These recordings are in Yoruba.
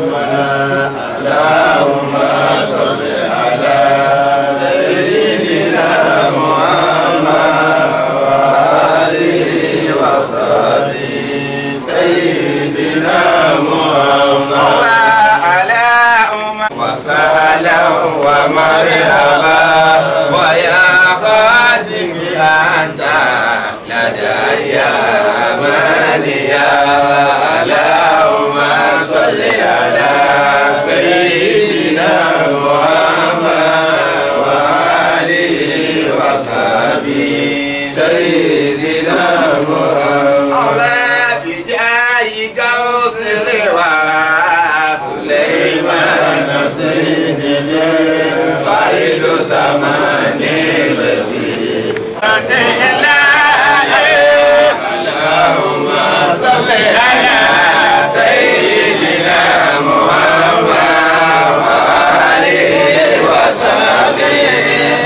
اللهم صل على سيدنا محمد وآله وصحبه سيدنا محمد وعلى وسهلا ومرحبا ويا خادم أنت لدي أمانيا اللهم صل على سيدنا محمد وآله وصحبه سيدنا محمد بجاه غوث الورى سليمان سيدنا فريد زمان الذي اللهم صل على سيدنا محمد وآله وصحبه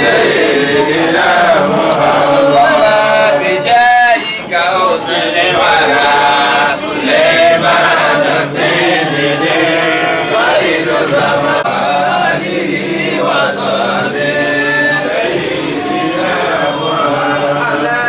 سيدنا محمد بجاه غوث الورى سليمان سيدنا فريد زمان آله وصحبه سيدنا محمد.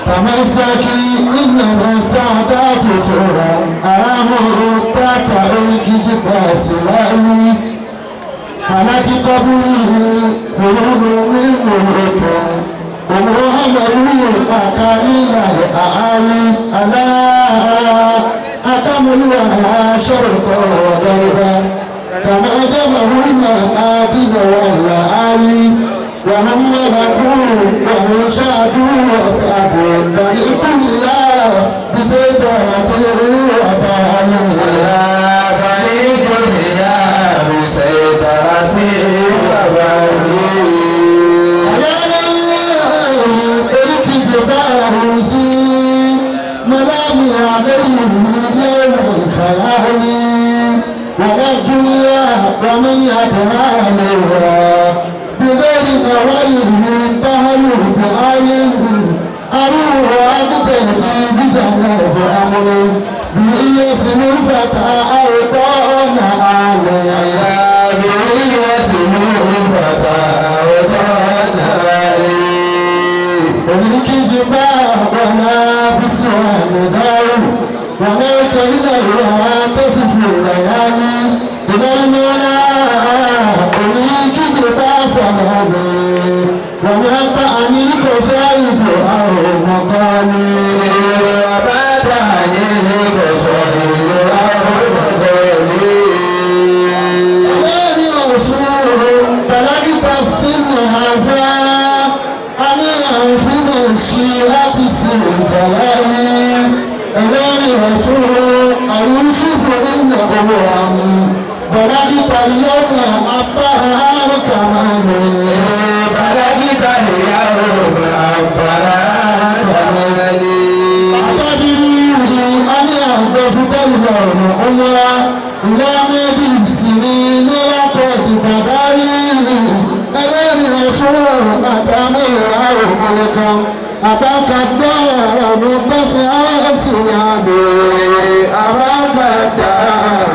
تمسكي إنما السعادة ترى أراه تحت الكتاب سلامي كانت قبلي قلوب من ملوك ومحمد أكامل الأعالي ألا أكمل ولا شرط وضربا كما جمعنا آدم والآلي وهم ملكوا وهم شهدوا وأصحابوا بل الدنيا بسيطرة وبالي بل الدنيا بسيطرة وبالي أنا الله اركب بارسي ملامي عليه يوم الخيال ولا الدنيا ومن يدعى بغير نوائه تهل بعال أروح أقتدي بجنب أمر به يسم الفتى أوطان علي به يسم الفتى أوطان علي الكجبا ولا بسوى نداو ولا كيل ولا تصف الليالي إلى المولى سلامي وما تعني القصائد أو مقامي وما تعني القصائد أو مقامي. اليوم أبرار كمال بلغت اليوم أبرار كمال أتدري أن أهدفك اليوم عمرا إلى مدي السنين لقد بدري الذي رسول أتمر ملكا أباك الدار متسع السنابي أباك الدار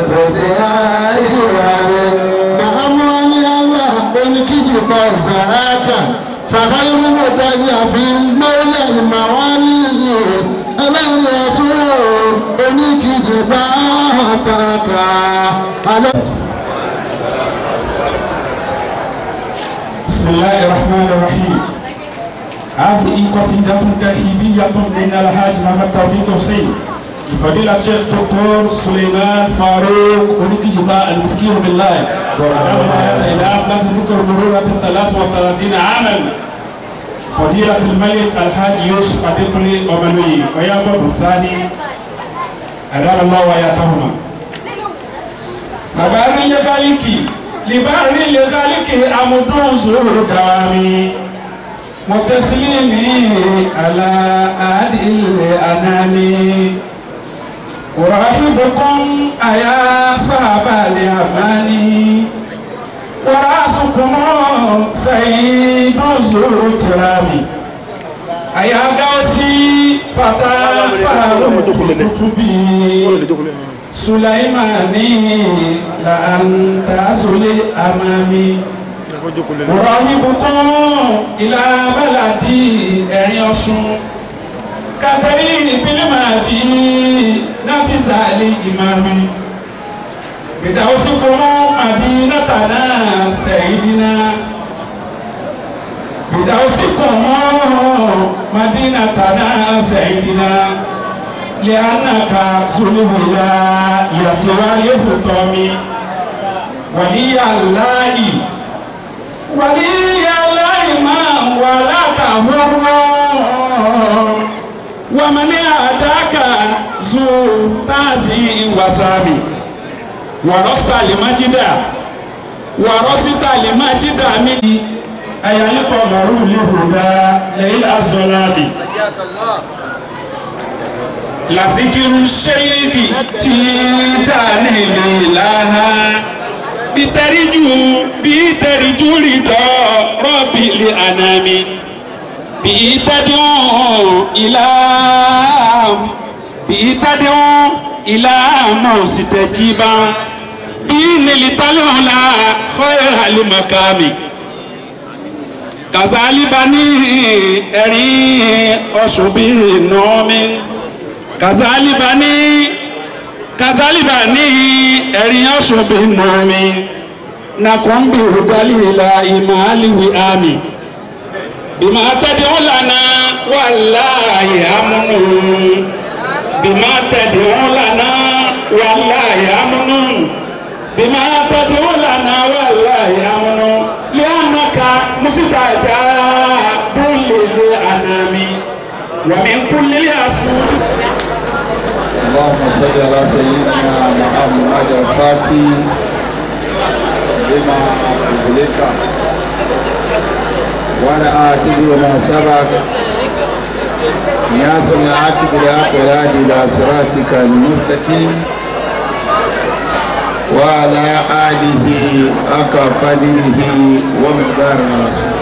متسع السنابي نعم الله بنكجب الزراك فغير مضيع في المولى الموالي الذي رسول بنكجب أتاك. بسم الله الرحمن الرحيم. هذه قصيدة ترحيبية من الحاج محمد توفيق حسين لفضيلة الشيخ دكتور سليمان فاروق أونيكيجبا المسكين بالله إلى حفلة ذكر مرورة 33 عاما فضيلة الملك الحاج يوسف أديكولي أومالوي ويابا الثاني أدام الله وياتهما. لباري لخالقي لباري لخالقي أمدون زور دوامي وتسليمي على عادل الأنام أرحبكم أيا صحاب الأماني ورأسكم سيد ذو ترامي أيا غوثي فتى فاروق كتبي سليماني لأنت زلي أمامي أرحبكم إلى بلدي ẹ̀rín Ọ̀ṣun kàtẹ́rì ìbílẹ̀màdì láti sàlẹ̀ ìmàmì gbèdàwọ́síkùn màdínátàná sẹ̀yìdínà gbèdàwọ́síkùn màdínátàná sẹ̀yìdínà lẹ́ànàkà zolúwìlà ìyàtìwá lẹ́hùtọ́mi wàlíyà láàyè wàlíyà láì máa wà látàwọ́rọ́ wàmání àdáka zu táàzì wàsàmì wàrọ́sítà lè má jídà wàrọ́sítà lè má jídà mí ni àyàlíkọ̀ mọ̀rú lè hùdá lẹ́yìn azọ́lámì. làzíkìrú ṣéyìkì tí dání lè láha bitẹriju bitẹriju ridọ rọbìlì anami bitẹdun ilà bitẹdun ilà mọ̀sítẹ́jìbá binilitalola xɔyalimakami kazalibani ẹ̀rín ọ̀ṣunbi nọ́ọ̀mí kazalibani kazalibani ẹ̀rín ọ̀ṣunbi nọ́ọ̀mí nakumbi ugalila imaliwi ami bima tad'u lana wallahi amunu bima tad'u lana wallahi amunu bima tad'u lana wallahi amunu li'annaka mustajabun lil anami wa min kulli asul. اللهم صل على سيدنا محمد الفاتح لما أغلق وأنا آتي وما سبق ناصر العاقب الأقوال إلى صراطك المستقيم وعلى آله حق قدره ومقداره العظيم.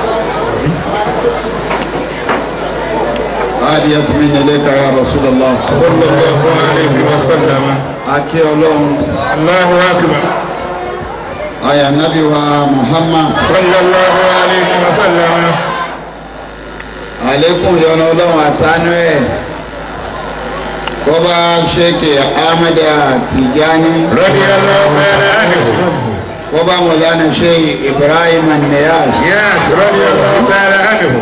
هدية من إليك يا رسول الله صلى الله عليه وسلم. أكي الله الله أكبر. آية النبي ومحمد صلى الله عليه وسلم. عليكم يا الله وتانوي كوبا شيخ أحمد تيجاني رضي الله تعالى عنه. كوبا مولانا شيخ إبراهيم النياس ياس رضي الله تعالى عنه.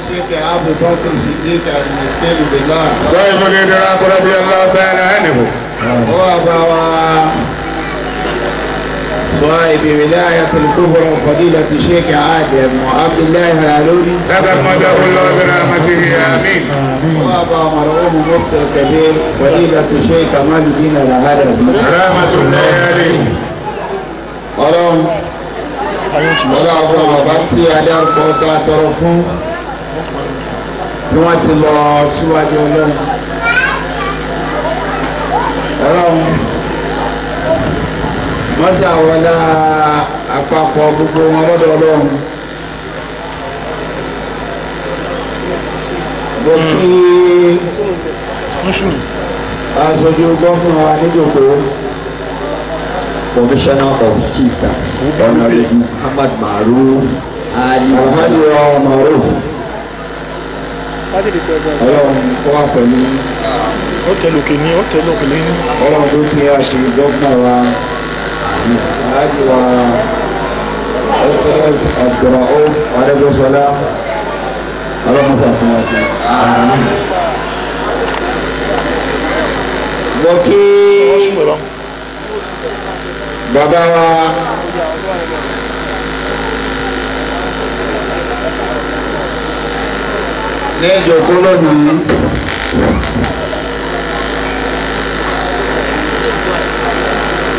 شيخ أبو بكر الصديق المسكين بالله صاحب الإدراك رضي الله تعالى عنه. هو صاحب ولاية الكبرى فضيلة الشيخ عادل وعبد الله العلوري تغمده الله برحمته آمين. وأبا مرحوم مفتي الكبير فضيلة الشيخ كمال الدين الهربي رحمة الله عليه. Ọlọ́run bàbá tí adárúkọ tá a tọrọ fún tí wọ́n ti lọ síwájú Ọlọ́run. Ọlọ́run wọ́n sì àwọlá àpapọ̀ gbogbo wọn lọ́dọ̀ Ọlọ́run. Mo kí aṣojú gómìnà wa níjòkó. Commissioner of Chieftains, Honorable Muhammad Maruf Ali. Alhaji wa Maruf. Ọlọ́run kó wà pẹ̀lú. Ó tẹ̀lé òkè ní, ó tẹ̀lé òkè ní. Ọlọ́run tó ti aṣojú gómìnà wa Alhaji wa SS Abdulrauf Arẹ́gbẹ́ṣọlá. Ọlọ́run sàfihàn wa sí. Mo kí bàbá wa ní ìjòkó lónìí.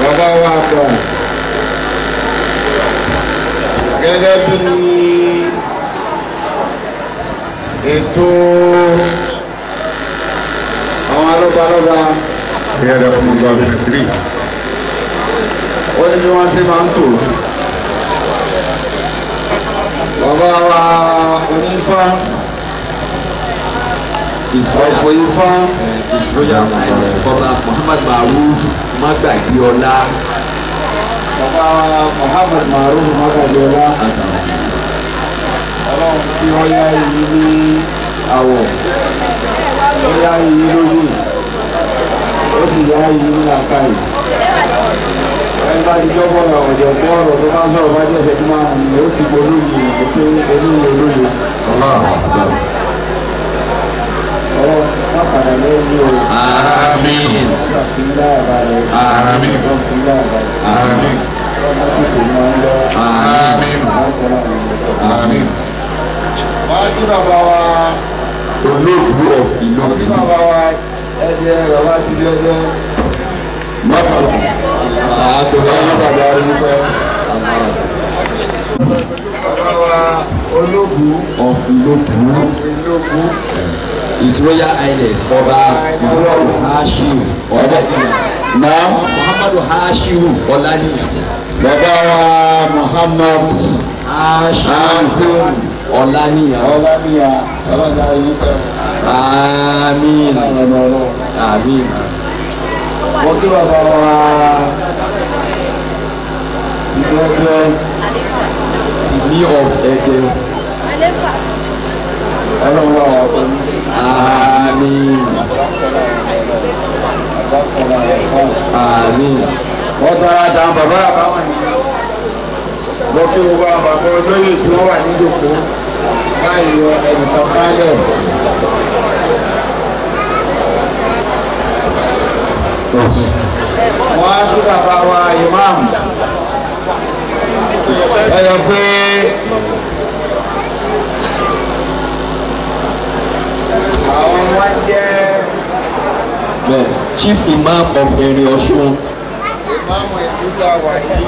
Bàbá wa gbà gẹ́gẹ́ bí ètò àwọn alọ́balọ́ba. Ó ní bí wọ́n ṣe máa ń tò. Bàbá wa onífá ọ̀fọ̀ ifá. His Royal Highness Ọba Muhammad Maruf Magbagbeola. Bàbá wa Muhammad Maruf Magbagbeola. Ọlọ́run tí ó yá iyì ní àwọ̀, ó yá iyì lójú, ó sì yá iyì ní làákàyè. Ẹni bá ti jọ́ bọ̀rọ̀ ọ̀jọ̀ bọ̀rọ̀ tó bá sọ̀rọ̀ bá jẹ́ ìṣẹ́jú márùn-ún ó ti bolóyè pé olóyè olóyè. Ọlọ́run má padà lẹ́yìn o. Àmín. Ọlọ́run fi láyà balẹ̀. Àmín. Ọlọ́run fi láyà balẹ̀. Àmín. Ọlọ́run tètè máa ń lọ. Àmín. Àmín. Wọ́n á kí bàbá wa. Olóògbé of ìlú. Kí bàbá wa ẹ̀jẹ̀ bàbá ti di ẹjẹ́. Bàbá wa Olóògbé of Ìlóbù. Ìlóbù. His Royal Highness Ọba Muhammadu Hashiu Ọlánìyàn. Naam. Muhammadu Hashiu Ọlánìyàn. Bàbá wa Muhammad Hashiu Ọlánìyàn. Ọlánìyàn. Ọlọ́dà yìí pẹ̀lú. Àmín. Àmín. Mo kí bàbá wa ìgbẹ́gbẹ́. Tìmí of Ẹdẹ. Ọlọ́run wà wá pẹ̀lú. Àmín. Àmín. Wọ́n tara ta bàbá àbáwọn yìí. Mo kí gbogbo àwọn bàbá olóyè tí wọ́n wà níjòkó báyìí ẹnìkan kálẹ̀. Wọ́n á sí bàbá wa imam. Ẹ yọ pé àwọn wọn jẹ́. Bẹ́ẹ̀ Chief Imam of Erin Ọ̀ṣun. Ìmáàmù ìlú tá a wà yìí.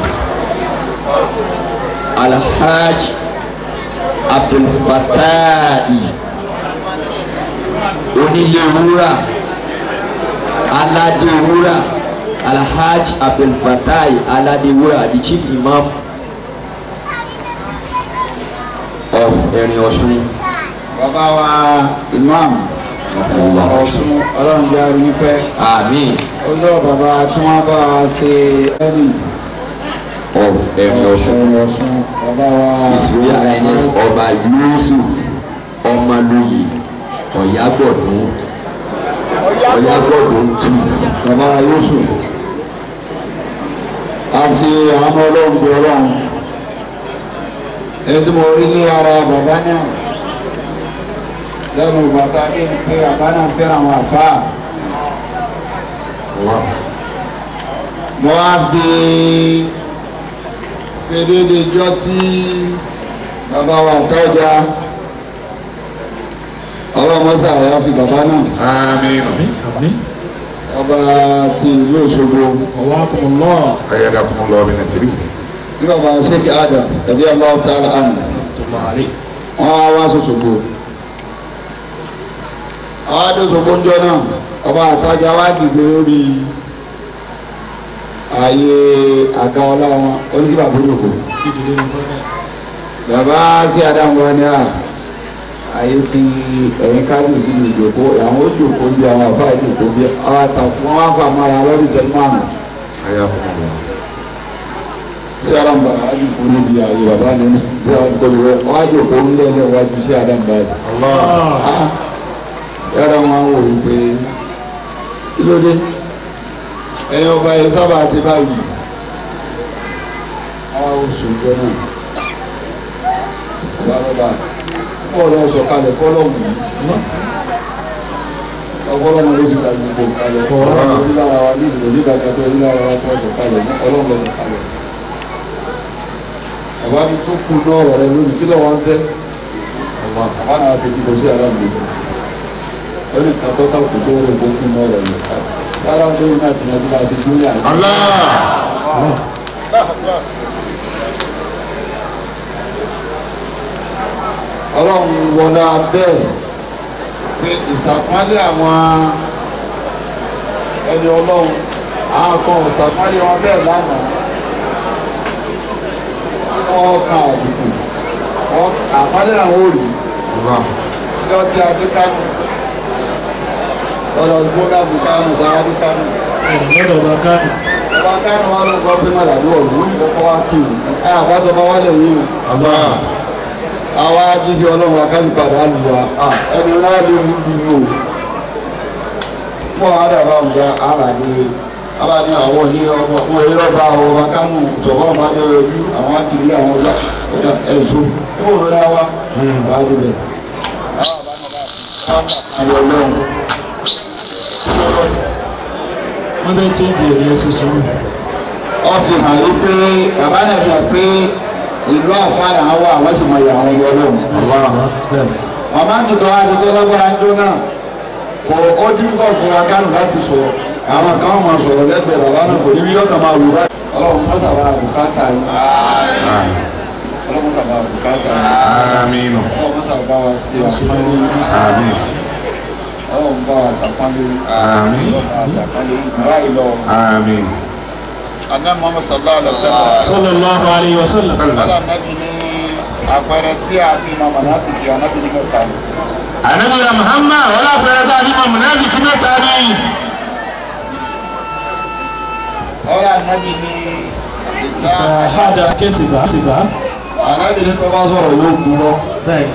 Alhaj Abdulfatai Onílé-Wúrà Aládé-Wúrà Alhaj Abdulfatai Aládé-Wúrà, the Chief Imam of Erin Ọ̀ṣun. Bàbá wa Imam Ọ̀ṣun Ọlọ́run jẹ́ àrùn pẹ́. Àmín. Ó lọ bàbá tí wọ́n bá wa ṣe ẹni. Of Erin Ọ̀ṣun. Bàbá wa His Royal Highness Ọba Yusuf Ọmọlóye Ọ̀yágbọ̀dún Ọ̀yágbọ̀dún two. Bàbá Yusuf. A fi àwọn ọlọ́run bí ọlọ́run. Ẹni tí mo rí ní ara bàbá náà lẹ́nu bàtà kí ni pé bàbá náà fẹ́ràn àwọn àfáà. Mo wá fi ṣe déédéé ijọ́ tí bàbá wa tọ́jà ọlọ́mọsà wa fi bàbá náà. Àmín. Ọba ti ìlú Òṣogbo. Ọwọ́ akọ̀mọ̀lọ́. Ayadakumullahu bi nasrihi. Bí bàbá Sheikh Adam tàbí Allahu ta'ala àná wọn á wá sọ̀sọ̀gbò. Àwọn adóṣogbo ń jọ náà ọba àtajà wá dìde lórí ààyè àga ọlá wọn oníkí bàbá olùkọ́. Bàbá sí Adam wọn ni à àyè ti ẹ̀yìn kábíyèsí ní ìjòkó àwọn ó jòkó bí àwọn àfáà jòkó bí àwọn àtàkùn wọn wá fà mọ́ra lọ́dún ìṣẹ́jú márùn-ún. Sí Adam bàbá jòkó níbi ààyè bàbá ní sí Adam kò lè wọ́n á jòkó ńlẹ̀ wájú sí Adam báyìí. Yàrá wọn wò ó pé kí ló dé ẹ̀yin ọba yẹn sábà ṣe báyìí àwọn oṣù jọ náà ọba lọba bọ́ọ̀lù sọ̀kalẹ̀ fọlọ́mù yìí ọgọ́lọ́mù ló sì ka gbogbo kalẹ̀ ọlọ́mù lórí lára wa ní ìlú nígbàgbọ́ tó rí lára wa tó sọ̀kalẹ̀ ọlọ́mù ló sọ̀kalẹ̀ bàbá mi tó kú náà ọ̀rọ̀ rẹ lónìí kí ló wá ń fẹ́ bàbá náà fi ti kò sí ara mi ó ní kàtọ́ ká kò tó rẹ̀ kó kú náà ọ̀rọ̀ yìí rárá tó ní àti ìyànjú bá ṣe dúró àná. Ọlọ́run wọlá bẹ́ẹ̀ pé ìsàpálẹ àwọn ẹni ọlọ́run àwọn kan ìsàpálẹ wọn bẹ́ẹ̀ lánàá wọ́n kan àbùkù àpálẹ àwọn òrì lọ sí adé Kánò lọ́dọ̀ gbọ́dọ̀ Kánò sára dé Kánò lọ́dọ̀ ọba Kánò ọba Kánò wà ló ń gbọ́ pé màdàdú ọ̀gbọ́n kọ́kọ́ wá kí o ẹ àbátọ̀ bá wálẹ̀ yìí o àwa jíṣe ọlọ́run akájú padà lù wá ẹni ńlá ló ń lù ú o mọ àdàbà ọ̀gá àràdé abáni àwọn ní ọmọ wọn eré ọba ọba Kánò tọ̀wọ́ ọba ní ojú àwọn akiri àwọn ọba ọ̀dà ẹ̀ṣọ́ ó wọ́n rárá wa wàá débẹ̀ àwọn ọlọ́run. Wọ́n bẹ change èrè ẹsẹ̀ sùúrù. Ó fi hàn yí pé bàbá náà fi hàn pé ìlú àfáàrà wà wọ́n sì mọ ìyá àwọn ọmọ ọlọ́run. Màmá ń tuntun wá sí tó lágbára ń jó náà kò ó dínkọ̀ fún wa Kánò láti sọ̀rọ̀ àwọn kan máa sọ̀rọ̀ lẹ́gbẹ̀ẹ́ bàbá náà kò ní bí yọ̀ọ̀kan máa wù báyìí. Ọlọ́run mọ́tà bá bùkátà yín. Ọlọ́run mọ́tà bá bùkátà yín. Àmín. Ọlọ́run mọ́tà bá wa sí àpọ́nlé yín. Àmín. Ọlọ́run bá wa sàpọ́nlé yín. Àmín. Ọlọ́run bá wa sàpọ́nlé yín. Báyìí lọ. Àmín. Àná Muhammad sallallahu alaihi wasallam. Sallallahu alaihi wasallam. Ọlọ́run náà ní àpẹẹrẹ tí a fi máa mọ̀nàfíkì ànábì ní mẹ́ta ni. Ànábì Muhammad ọlọ́ àpẹẹrẹ tí a fi máa mọ̀nàfíkì mẹ́ta ni. Ọlọ́ ànábì ní ìsàhádà kẹsìbá. Ànábì ní tó bá sọ̀rọ̀ yóò kú lọ. Bẹ́ẹ̀ni.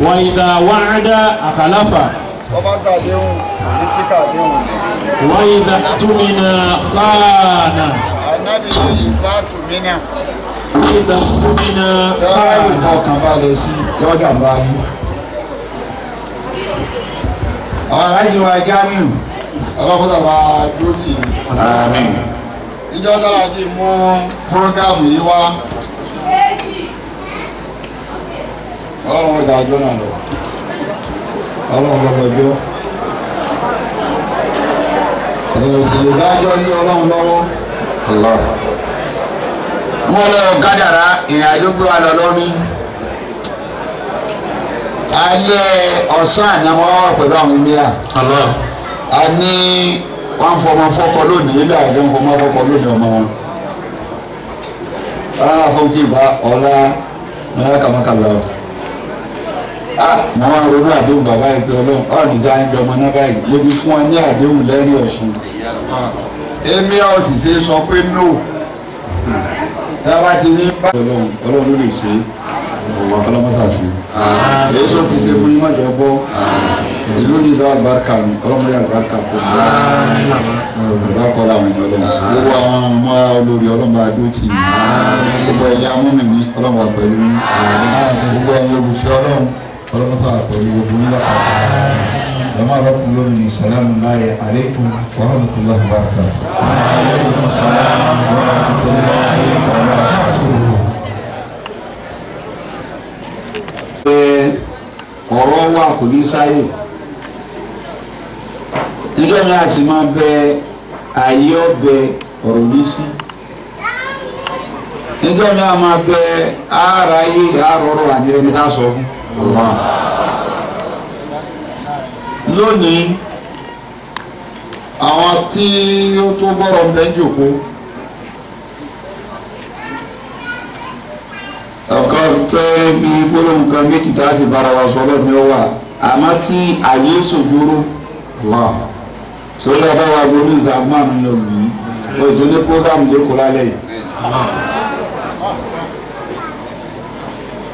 Wà ìdá wa'ada àkàláfà. Wọ́n bá sàdéhùn ní síkà déhùn. Wà ìdá túmínà khana. Ànábì ní ìsàtúmínà. Ìdá túmínà Tẹ́lá khana. ìfọkànbalẹ̀ sí yọ̀dà bá yín. Àwọn aláìní wa Jamiu ọlọ́kọ́sà bá dúró tì í. Àmín. Ìjọ dára jí mú prógámù yìí wá. Ọlọ́run ọjà àjọ náà lọ. Ọlọ́run lọ́gbọ̀jọ́. Ẹ̀rọ sì lè dájọ́ ní ọlọ́run lọ́wọ́. Allah. Wọ́n lọ kádàrá ìrìn àjò gbé wa lọ lọ́ní. Alẹ́ ọ̀sán àná wọ́n wà pẹ̀lú àwọn emir. Allah. A ní wọ́n fọmọ fọ́kọ lónìí ilé àjọ ń fọmọ fọ́kọ lónìí ọmọ wọn. Rárá fún kí ìbá ọlá ọlá kàmákàlá o. Mo máa ń ronú àdéhùn bàbá yìí pé ọlọ́run ọ̀rọ̀ nìjà ń dọmọ náà báyìí. Mo ti fún ọ ní àdéhùn lẹ́rìn Ọ̀ṣun. Èmi ò sì ṣe sọ pé no. Tá a bá ti ní bá ọlọ́run ọlọ́run ló lè ṣe é. Ọlọ́run mọ́sà sí i. Èyí tó ti ṣe fún yín mọ̀jọ́ bọ́. Ìlú ní ìlú àlùbáríkà ni ọlọ́run yà àlùbáríkà fún mi. Àlùbáríkà ọlọ́run ẹni ọlọ́run. Gbogbo àwọn ọmọ olórí ọlọ́run bá dúró tì í. Gbogbo ẹ̀yin amúnmí ọlọ́run wà pẹ̀lú yín. Gbogbo ẹ̀yin olùfẹ́ ọlọ́run ọlọ́run sà pẹ̀lú gbogbo yín lápapọ̀. Jama alaikum lórí salamu láyé aleikum wa rahmatulahi wa barakatuh. Aleykum salaam wa rahmatulahi wa barakatuh. Pé ọ̀rọ̀ wà kò ní sáyè. Ìjọ mi a sì máa bẹ ayé ọbẹ̀ ọ̀rọ̀ ní sí. Níjọ́ mi a máa bẹ ara yé àrọ̀rọ̀ ànírẹ́ ní tá a sọ fún. Lónìí àwọn tí ó tó gbọ́rọ̀ ń bẹ ń jòkó. Ọ̀kan tẹ́ bí gbólóhùn kan méjì tá a sì bára wa sọ lọ́dún ó wà àmọ́ tí àyè sòjúrò sórí abáwa gbólóhùn ìsàgbọ́n lọ yìí o tún ní prógámù lẹ́kọ̀ọ́ lálẹ́ yìí.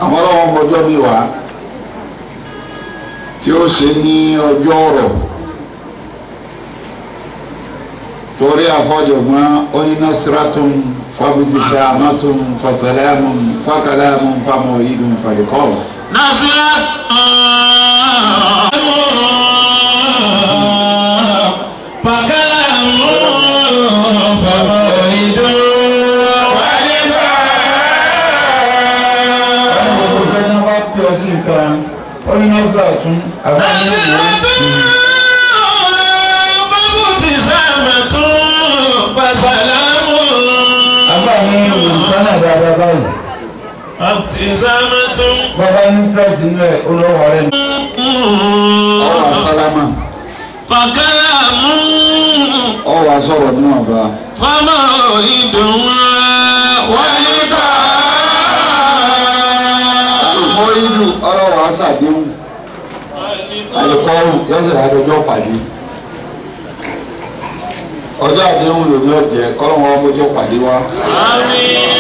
Àwọn ọlọ́wọ́n mọjọ́ mi wá tí ó ṣe ní ọjọ́ ọ̀rọ̀ torí àfọ̀jọ̀gbọ́n onínàṣírátùn fàbùtìsàmátùn fàṣàlámùn fàkàlámùn fàmọ̀yìdùn fàlẹ́kọ̀ọ́. Nàṣírátùn fàkàlámùn fàmọ̀yìdùn fàlẹ́kọ̀ọ́. Onínàṣírátùn bàbá ní tírẹ̀tì inú ẹ̀ olówó rẹ̀ ní. Ọwọ́ àsálámà. Fàkàlámù. Ọwọ́ àsọ̀rọ̀ níwọ̀nba. Fámà ìdùnnú wáyé ká. Àlùkò ìlú ọlọ́wọ́ àṣàdéhùn. Àlùkọ́rù yọ̀sẹ̀ àdójọ́ pàdé. Ọjọ́ àdéhùn lòdì ọ̀jẹ̀ kọ́lọ́wọ́ ọmọdé pàdé wa. Àmín.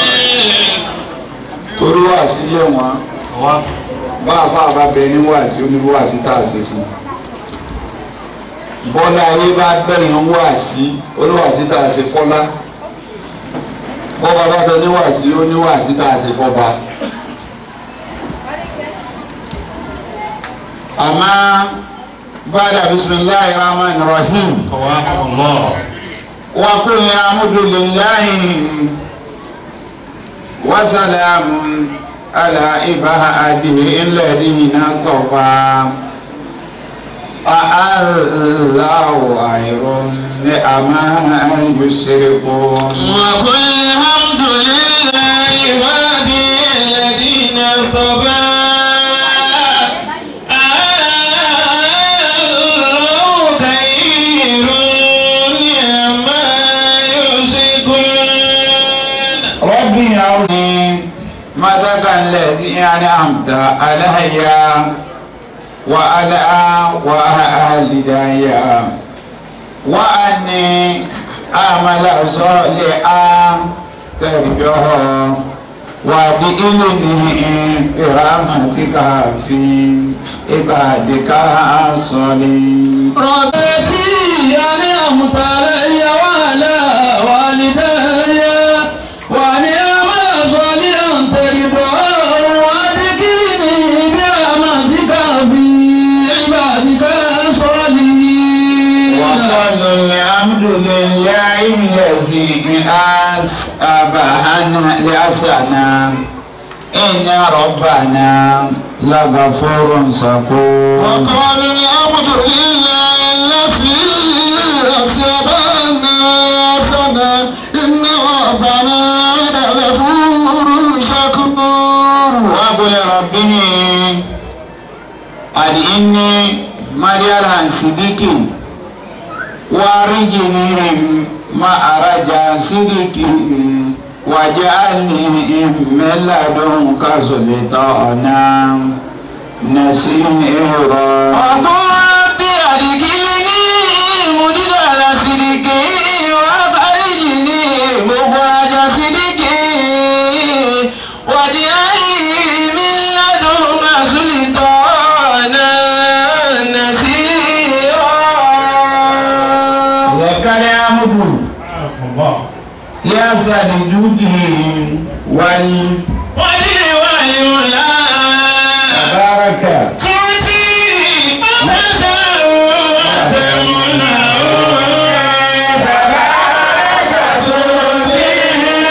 Torí wàásí yẹ wọn bá a fà bá bẹ ní wàásí onírú wàásí tá a ṣe fún bọ́lá ayé bá bẹ̀rẹ̀ ń wàásí oníwàásí tá a ṣe fọ́lá bọ́ba bá bẹ ní wàásí oníwàásí tá a ṣe fọ́ba. Àmọ́ bàdà bisimilahi rahman rahim wa kulli alhamdulillahi. وسلام على عباده الذين اصطفى الله خير عما يشركون. وقل الحمد لله عباده الذين اصطفى الله خير عما يشركون. ربي مدك الذي أنعمت علي وعلى والدي وأني أعمل صالحا ترجوه وادخلني برحمتك في عبادك الصالحين. ربتي أنعمت علي وعلى والدي وأني أعمل صالحا ترضاه وأدخلني برحمتك في عبادك الصالحين. وقالوا الحمد لله الذي أصابنا لأسنا إن ربنا لغفور شكور. وقالوا الحمد لله الذي أصابنا لأسنا إن ربنا لغفور شكور. وقل ربه أدعني مريم صديقي وارجني ما أرجى صديقي واجعلني من لدنك سلطانا نصيرا. وقل رب أدخلني مدخل صدق وأخرجني مخرج صدق واجعلني من لدنك سلطانا نصيرا. لك الحمد يا سيدي ولي تبارك تؤتي من تشاء وتمنع. تبارك تؤتي من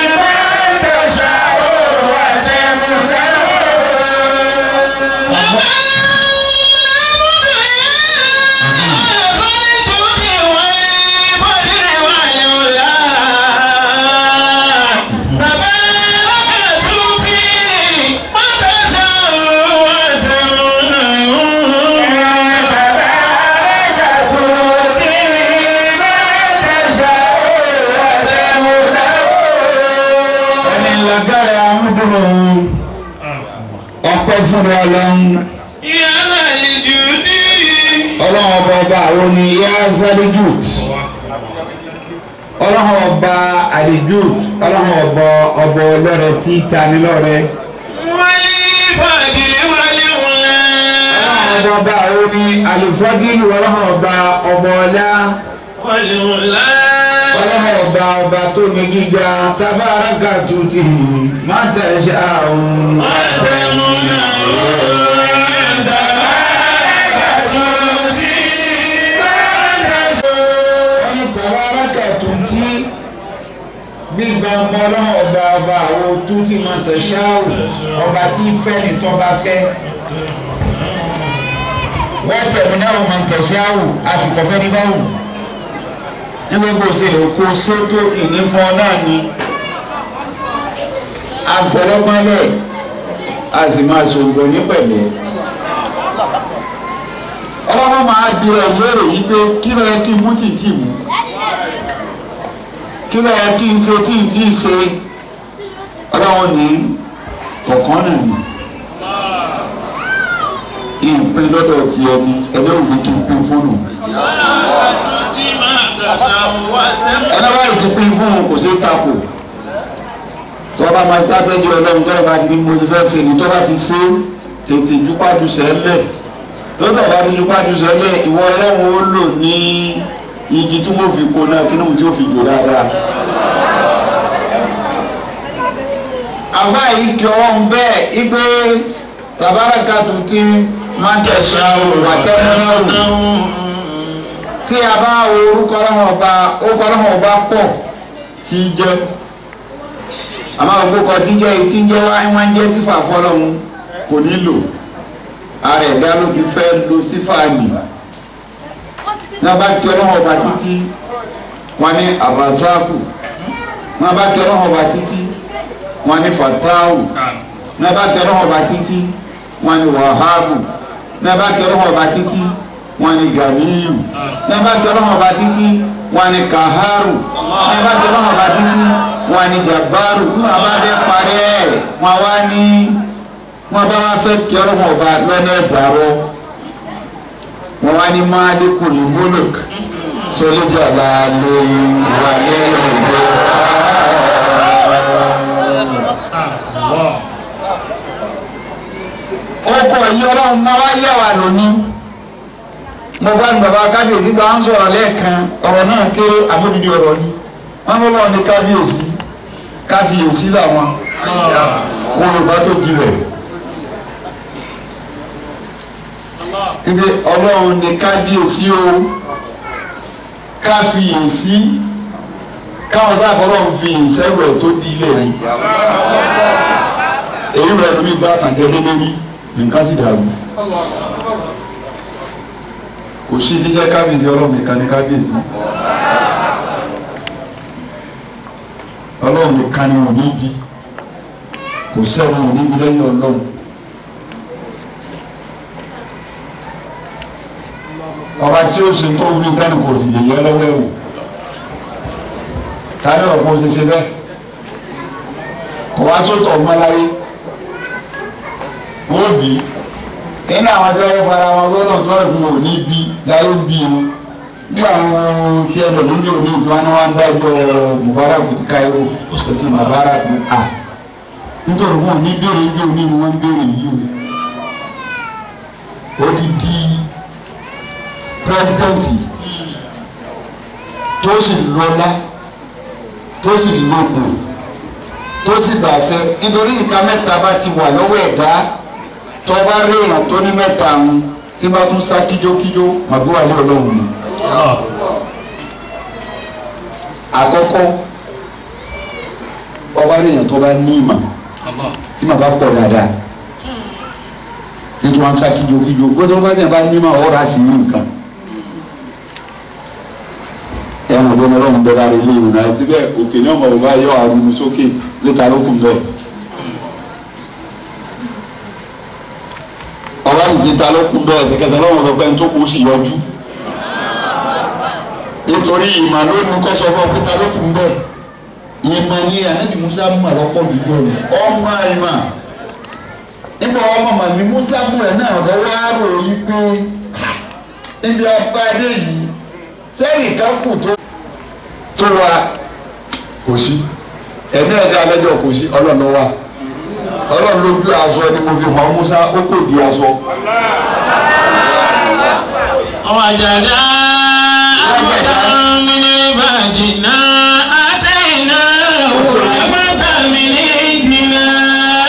تشاء وتمنع. تبارك Lakari amúdùnú ọpẹ́ fúnra Ọlọ́run. Ọlọ́run ọba ọba àwọn ni yá Zalijut. Ọlọ́run ọba Alijut. Ọlọ́run ọba ọba ọlọ́rẹ tí tani lọ́rẹ. Ọlọ́run ọba àwọn ni Alifadilu. Ọlọ́run ọba ọba ọlá. Ọlọ́run ọba ọba tó ní gíga tabaraka tuti má tẹ̀sẹ̀ àwọn. Tabaraka tuti gbígba ọmọ ọlọ́run ọba ọba àwọn tuti má tẹ̀sẹ̀ àwọn ọba tí fẹ́ ni tó bá fẹ́. Wọ́n tẹ̀mí náà má tẹ̀sẹ̀ àwọn àsìkò fẹ́ ní báwò. Nígbà gbogbo tí lè kó sótó ìní fún ọ náà ni afọlọ́gbọ́nlẹ̀ a sì máa ṣògbọ́n ní pẹ̀lẹ́. Ọlọ́wọ́ máa di ẹ̀ lérò yìí pé kí ló yẹ kí n mú tì tì mú, kí ló yẹ kí n ṣe tí n tí ì ṣe. Ọlọ́wọ́ ní kọ̀ọ̀kan náà ni ìpín lọ́dọ̀ ti ẹni ẹni òun kí n pín fóònù. Ẹni báyìí ti pín fún un kò sí takò. Tó bá máa sátẹ́jú ọlọ́run tó bá ti ní mo ti fẹ́ ṣe ni tó bá ti ṣe tètè jupájú sẹ́lẹ̀. Tó tó bá ti jupájú sẹ́lẹ̀ ìwọ ọlọ́run ó lò ní igi tí wọ́n fi kó náà kí náà tí ó fi gbò dáadáa. Àbá yìí kí ọlọ́run bẹ́ẹ̀ igbe tabaraka tuntun máa tẹ̀sán wà tẹ́múnáwó. Tí a bá wo orúkọ ọlọ́run ọba orúkọ ọlọ́run ọba pọ̀ tí í jẹ́ àmọ́ orúkọ tí ń jẹ́ tí ń jẹ́ wá ń jẹ́ sífà fọlọ́run kò nílò ara ẹ̀dá ló fi fẹ́ lo sífà nì ní a bá kí ọlọ́run ọba títí wọn ní arazaku, ní a bá kí ọlọ́run ọba títí wọn ní fatawu, ní a bá kí ọlọ́run ọba títí wọn ní wahabu, ní a bá kí ọlọ́run ọba títí wọ́n ní Ganiyu, ní a bá kí ọlọ́run ọba títí wọ́n ní Kaharu, ní a bá kí ọlọ́run ọba títí wọ́n ní Jabaru. Ní wọ́n bá fẹ́ parí ẹ̀ wọ́n wá ní wọ́n bá wá fẹ́ kí ọlọ́run ọba lọ́nà ẹ̀dàrọ́ wọ́n wá ní Malikul Mulk sọlẹ́jà lálẹ́ wà ní ẹ̀dẹ́. Ọkọ̀ yìí ọlọ́run máa wá yẹ̀ wá lónìí. Mo bá ní bàbá kábíyèsí bá ń sọ̀rọ̀ lẹ́ẹ̀kan ọ̀rọ̀ náà kéré àmójúdí ọ̀rọ̀ ni wọ́n bọ́ lọ́wọ́ ní kábíyèsí káfíyèsí làwọn Yorùbá tó dilẹ̀ ibi ọlọ́run ní kábíyèsí o káfíyèsí káwọn sábà ọlọ́run fi ìṣẹ́wẹ̀ tó dilẹ̀ ni èyí rẹ̀ lómi bá àtàjẹ́ lé lórí nǹkan sì dàrú. Kò sí jíjẹ́ kábíyèsí ọlọ́run nìkan ní kábíyèsí ọlọ́run nìkan ní òní bí kò sẹ́wọ̀n òní bí lẹ́yìn ọlọ́run. Ọba tí ó ṣe tó wí dánù kò sì lè yẹ lọ́wọ́ ẹ̀wò tani ọ̀pọ̀ ṣe ṣe bẹ́ẹ̀ kò wá sótọ̀ ọmọ láyé wọ́n bí nínú àwọn tí wọ́n fara wọn lọ́nà tó ẹ̀kún ò ní bí láyé ń bí wọn nígbà wọn sí ẹ̀rọ lóúnjẹ òní tí wọ́n ní wọ́n ń dájọ́ Mubarak ti Cairo òsì Mubarak a nítorí wọn ò ní béèrè ní òní ni wọ́n ń béèrè yìí o odidi pírẹsidẹ́ǹtì tó sì lọ́lá tó sì lókun tó sì bàṣẹ nítorí nǹkan mẹ́ta bá ti wà lọ́wọ́ ẹ̀dá tọba réèyàn tó ní mẹ́ta ń tí bá tún sá kíjókíjó màbúwà ní ọlọ́run ni. Àkọ́kọ́ ọba réèyàn tó bá ní ìmọ̀ tí màá bá pọ̀ dáadáa tí tí wọ́n ń sá kíjókíjó gbọ́dọ̀ bá tẹ̀ bá ní ìmọ̀ ọ̀rá sí ní nǹkan. Ẹ̀wọ̀n ọ̀gbọ́n ọlọ́run bẹ́ẹ̀ lára ilé ìwòrán àti bẹ́ẹ̀ òkè ní ọmọ bàbá yọ àrùn sókè létà lókun bẹ́ẹ̀. Ọba sì ti ta lókun bẹ́ẹ̀ ẹsẹ̀kẹsẹ̀ lọ́wọ́ sọ pé tó kù sì yọjú nítorí ìmọ̀ ló ní kó sọ fún ọ pé ta lókun bẹ́ẹ̀ Ìmọ̀ ni Ànábì Musa mọ̀ lọ́pọ̀ jùlọ ni ọmọ ìmọ̀ nígbà ọmọ mà ní Musa fún ẹ̀ náà lọ́wọ́ á rò yí pé ibi abáde yìí sẹ́yìn kan kù tó wa kò sí ẹ̀mí ẹ̀dá alẹ́jọ́ kò sí Ọlọ́run ló wà. Ọlọ́run ló gbé aṣọ ni mo fi hàn Musa ó kò di aṣọ. Wàjàdá àbúdá mi ní bàjìnà àtẹ̀yìnà òràmọ́tà mi ní ìdìnnà.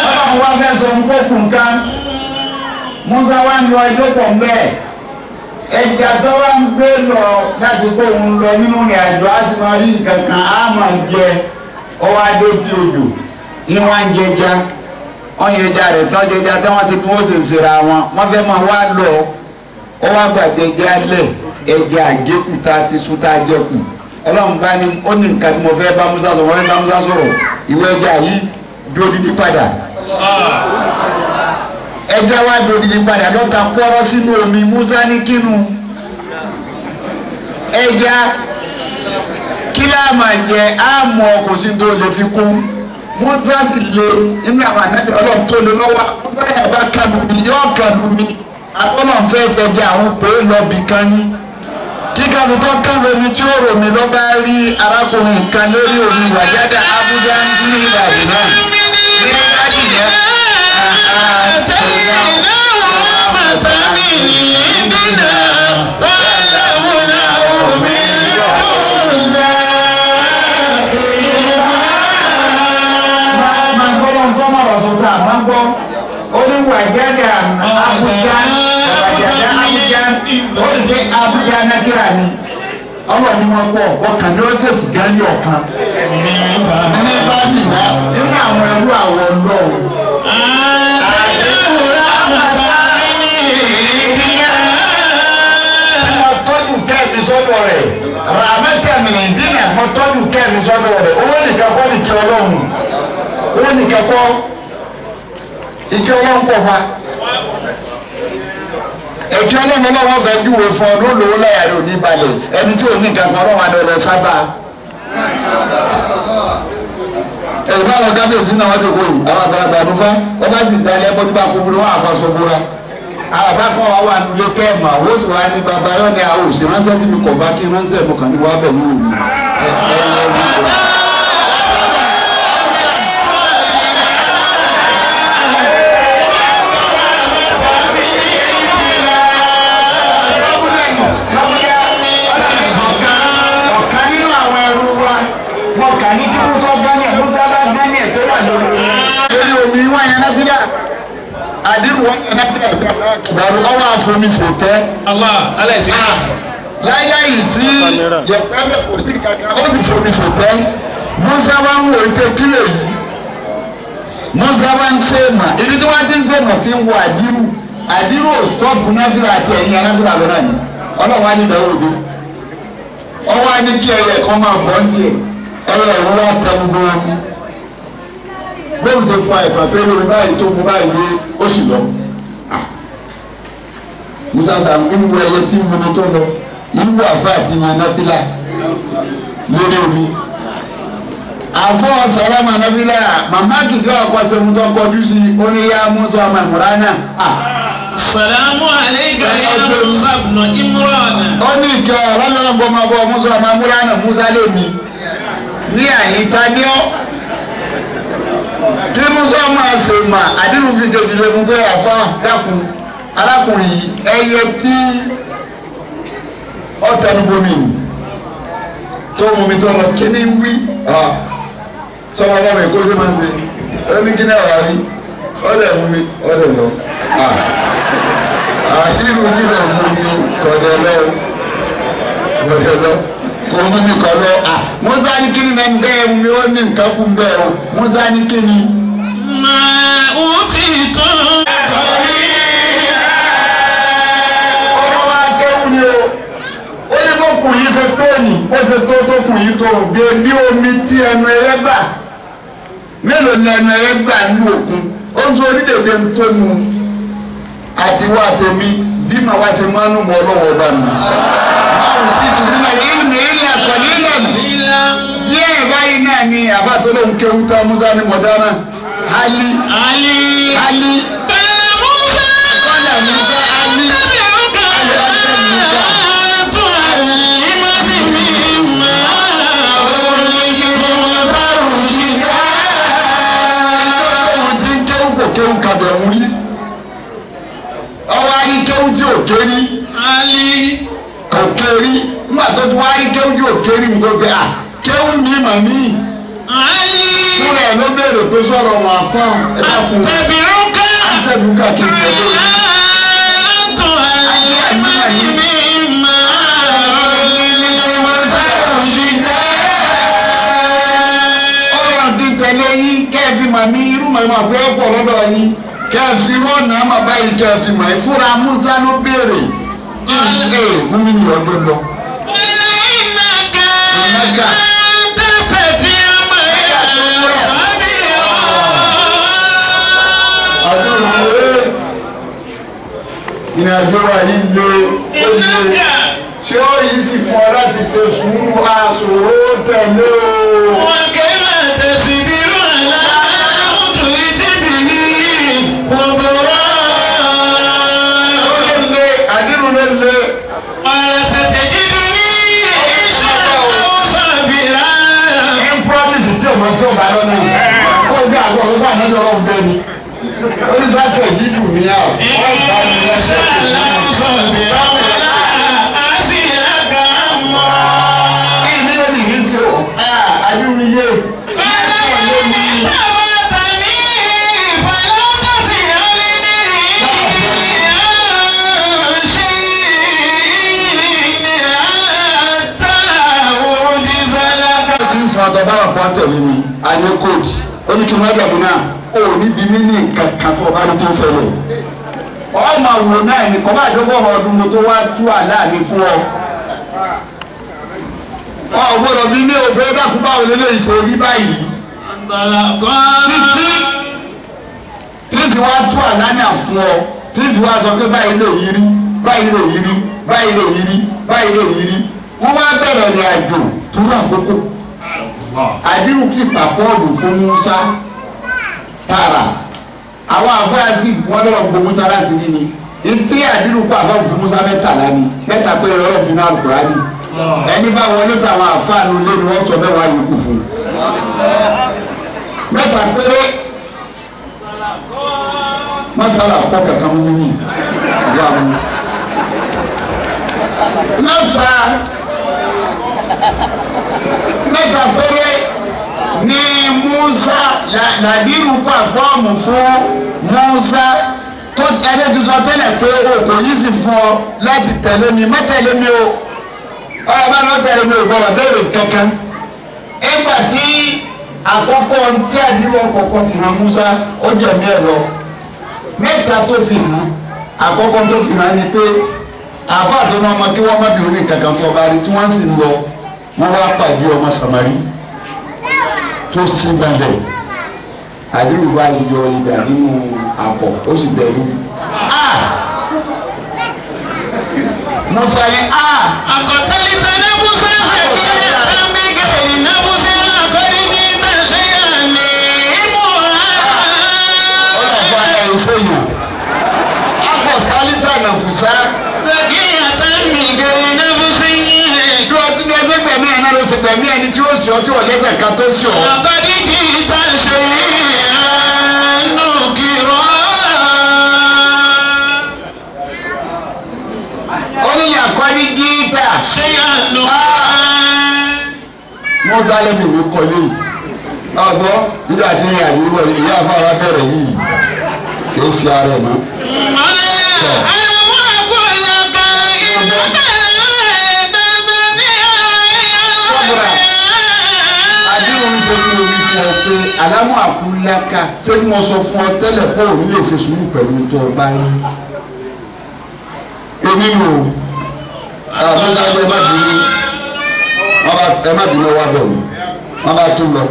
Ọlọ́run wá fẹ́ sọ fún kókùn kan Musa wá ń lọ ẹjọ́ pọ̀ mbẹ́ ẹja tó wá ń gbé lọ láti kó òun lọ nínú ìrìn àjò á sì máa rí nǹkan kan á máa jẹ ọwọ́ adé tí odò ní wọ́n ń jẹja wọ́n yẹja rẹ̀ tí wọ́n jẹja tí wọ́n ti kún ó sì ṣèrà wọn wọ́n fẹ́ máa wá lọ ó wá gbàgbé ẹja lẹ̀ ẹja àgékù tá a ti sún tá a jẹkù Ọlọ́run bá ní ó ní nǹkan tí mo fẹ́ bá Musa sọ̀rọ̀ wọ́n fẹ́ bá Musa sọ̀rọ̀ ìwé ẹja yìí dúró dídí padà ẹja wá dúró dídí padà lọ́ta kọ́rọ́ sínú omi Musa ní kínú ẹja kí láà máa jẹ àmọ́ kò sí tó lè fi kún Musa sì lè inú àwọn ànábì Ọlọ́run tó lè lọ́wọ́ Musa yàrá kàlù mi yóò kàlù mi àtọ́nà fẹ́ fẹ́ jẹ àwọn pé lọ́bì kan ní kíkàlù tó kàlù omi tí ó rò mí ló bá rí arákùnrin kan lórí omi wàjáde Abuja ní ìbàdí náà ní ìbàdí yẹn. Máa gbọ́ lọ́n tó mọ̀rọ̀ sọ́tà máa gbọ́ ó ní wàjáde Abuja wàjáde Abuja ó ní pé Abuja nàkírà ni ọlọ́run ni wọ́n pọ̀ ọkàn ní ó ṣèṣì gán ní ọ̀kan ní bá nìyá nínú àwọn ẹrú àwọn ọlọ́run. Mo tọ́jú kẹ́mi sọ́dọ̀ rẹ̀ ràmẹ́tẹ̀mì ìdínà mo tọ́jú kẹ́mi sọ́dọ̀ rẹ̀ owó nìkan kọ́ ní kí ọlọ́run owó nìkan kọ́ ìkí ọlọ́run pọ̀ fa ẹ̀kí ọlọ́run ọlọ́run fẹ́ júwe fún ọ ló lówó láyà rẹ̀ ò ní balẹ̀ ẹni tí ò ní nǹkan kan ọlọ́run àdó lọ sábà. Ẹ̀rọ àwọn kábíyèsí náà wọ́n dòkó yìí àwọn àgbàlagbà ló fẹ́ wọ́n bá sì dalẹ̀ bọ́dún bá kó burú wọn àfàṣọ búra. Àwọn àbá kan wà wà nílé kẹ́ẹ̀mù àwọn oṣù wa ní bàbá yọ̀ ní àwọn òṣè ránṣẹ́ sí mi kọ̀ bá kí ránṣẹ́ mo kàn ní wàá bẹ̀ mú mi. Ọ̀kan nínú àwọn ẹrú wa wọn kà ní kí Musa gánẹ̀ Musa bá gánẹ̀ tó wà lórí omi. Lórí omi wọ́n yẹn náfíà àdéhùn wọ́n yẹn náfíà ìgbàlú ọwọ́ àfomi ṣètẹ́. Allah aláìsí. Láyé sí yẹ̀pẹ́ bẹ̀ kò sí kankan ó sì fomi ṣètẹ́. Musa wá ń wò pé kí lè yí. Musa wá ń ṣe mà ibi tí wọ́n ti ń ṣe mà fi ń wo àdírù àdírù ò stọ́ọ̀pù náfíà àti ẹ̀yìn náfíà lọ́nà ni Ọlọ́run á ní ìdánwò dé. Ọwọ́ á ní kí ẹyẹ kan máa bọ́ ní tiẹ̀ ẹyẹ ìwúrọ̀ tẹ gbogbo omi bóun ṣe fa ìfàfẹ́ lórí báyìí tó mú báyìí dé ó sì lọ. Musa sàm ìwú ẹyẹ tí mo ní tó lọ ìwú àfa àti yan náfìlà lórí omi. Àfọ sàlámà náfìlà màmá kìkì ọkọ sẹ́mu tó kọjú sí oníyá Musa ọmọ ìmúránà. Salamu alayka ya Musa ibn Imran. Ó ní ìkẹ́ ọ̀rọ̀ bọ́ máa bọ́ Musa ọmọ ìmúránà Musa lè mi ní àyíká ní ọ́ kí Musa máa ṣe mà àdínú fi kejì lé fún pé àfa dákun arákùnrin yìí ẹyẹ tí ọ̀tẹnubomi tó mú mi tó lọ kí ni wí sọmọ ọmọ mi kó ṣe máa ń ṣe ó ní kí ní ọ̀rọ̀ rí ó lè mú mi ó lè lọ àdínú nílẹ̀ mú mi kọ̀dẹ̀ lọ kọ̀dẹ̀ lọ kò mú mi kọ̀ lọ Musa ní kí ni náà ń bẹ́ẹ̀ mi ó ní nǹkan kún bẹ́ẹ̀ o Musa ní kí ni. Mà ó ti tó. Ọmọ wa kéwù ni o ó ní kó kùn yìí ṣe tó ní ó ṣe tó tó kùn yìí tó gbé bí omi tí ẹnu ẹyẹ gbà mélòó ni ẹnu ẹyẹ gbà nínú òkun ó ń sọ orílẹ̀-èdè tó nu àti wá tèmi bí màá wá ti máa ń mú ọlọ́wọ́ ọba nù. Márùn tí tùmí náà ilmi ilẹ̀ kọ̀lílẹ̀ díẹ̀ báyìí náà ni àbá tó lóun kéwú tán Musa ní mọ̀dánà. Ali. Ali. Ali. Bẹ́ẹ̀ Musa. Kọ́lá Musa Ali. Kéwú kabẹ̀ wúrí ọwọ́ ayé kéwú tí ò kérí kò kérí nígbà tó tún wá rí kéwú tí ò kérí mi tó gbé à kéwú mi mà ní. Fúnra ẹ̀ ló béèrè pé sọ̀rọ̀ wọn àfọ́n ẹ dákun Àtẹ̀bírúkà àtẹ̀bírúkà kí n tẹ̀lé o. Ọ̀rọ̀ ti tẹ̀lé yín kẹ́ẹ̀fì màmí irú màmá pé ó pọ̀ lọ́dọ̀ yín kẹ́ẹ̀fì rọ́ọ̀nà àmà báyìí kẹ́ẹ̀fì màmí fúnra Musa ló béèrè ee mú mi ní ọdún lọ. Ìrìnàjò wa yìí lé ó lé ṣé ó yìí sì fún ọ láti ṣe sùúrù aṣòro tẹ̀lé o. Ó lè lé àdínú lè lé. Ń promise tí ọmọ tí ó bá lọ́nà tó gbé àgọ́ ọ̀rọ̀ bá náà lọ́wọ́ bẹ́ẹ̀ ni. Oníṣàtẹ̀ dídùn ní à. Wọ́n bá mi lẹ́sẹ̀. Kí ni ó ní ní sí o? Àdúrú yé. Ti ń sọ ọ̀dọ̀ báwọn kan tẹ̀lé mi, àyè kóòtù. Ó ní kí n má dàbí náà, ó ní bí mí ní nǹkan kan tó ọba ní ti ń ṣẹlẹ̀. Ọmọ àwòrán náà ní kọ́ bá àdókò ọmọ ọdún mo tó wá tú àlá mi fún ọ. Ọ gbọ́dọ̀ bí ní òbẹ́ dákú báwo lélẹ́yìí ṣe rí báyìí. Títí tí fi wá tú àlá náà fún ọ, tí fi wá sọ pé báyìí lè yí rí, báyìí lè yí rí, báyìí lè yí rí, báyìí lè yí rí. Wọ́n wá bẹ̀rẹ̀ ìrìn àjò tó ní àkókò. Àdírù sì pàfọ́ọ̀mù fún Musa tààrà. Àwọn àfáàsì wọn lọ́rọ̀ gbọ́ Musa láti ní ni. Ìtí àdírù pàfọ́ọ̀mù fún Musa mẹ́tàlá ni. Mẹ́ta pé ọlọ́run fi náà Kùránì. Ẹni bá wọlé táwọn àfáànù lé ni wọ́n sọ mẹ́wàá yòókù fún. Mẹ́ta péré mọ́tàlá kọ́ kankan mú mi. Mẹ́ta péré ní Musa Nàdírù pàfọ́ọ̀mù fún Musa tó ẹni tó sọ tẹ́lẹ̀ pé o kò yí sí fún ọ láti tẹ̀lé mi má tẹ̀lé mi o ọ̀rọ̀ bá lọ tẹ̀lé mi ò gbọ́dọ̀ béèrè kankan. Ìgbà tí àkọ́kọ́ tí àdúrà kọ̀ọ̀kan fi hàn Musa ó jẹ̀mí ẹ̀ lọ. Mẹ́ta tó fi hàn àkọ́kọ́ tó fi hàn ni pé àáfàá tó ní ọmọ kí wọ́n má bìrún ní kankan tó ọba rí tí wọ́n sì ń lọ wọ́n wá pàdé ọmọ Samari tó sí balẹ̀ àdúrà bá yọ idà nínú àpọ̀ ó sì bẹ̀rù. Musa ni a. Ọlọ́fà ẹ̀ ń sèyàn. Akọ̀tálítà nàfùsá. Bí ọtí gbẹ̀mí ẹ̀ náà ló ti gbẹ̀mí ẹni tí ó sì ọ́ tí wọ́n lẹ́sẹ̀ kan tó sì ọ́. Ó ní yàkọ́ ní gíítà. Musa lẹ́nu ìwé kọ lẹ́yìn. Ọ̀gbọ́ nígbà tí ní àdúgbò ìyá afárá bẹ̀rẹ̀ yìí kì í ṣe ara ẹ̀ mọ́. Àdéhùn ń ṣe fún omi fún ọ pé àlámú àkúláka ṣé kí wọ́n sọ fún ọ tẹ́lẹ̀ pé òun lè ṣe sùúrù pẹ̀lú tó o bá rí. Èmi nù àbúrò ẹ má bínú ẹ má bínú wá bẹ̀ wọ́n wọ́n bá tún lọ.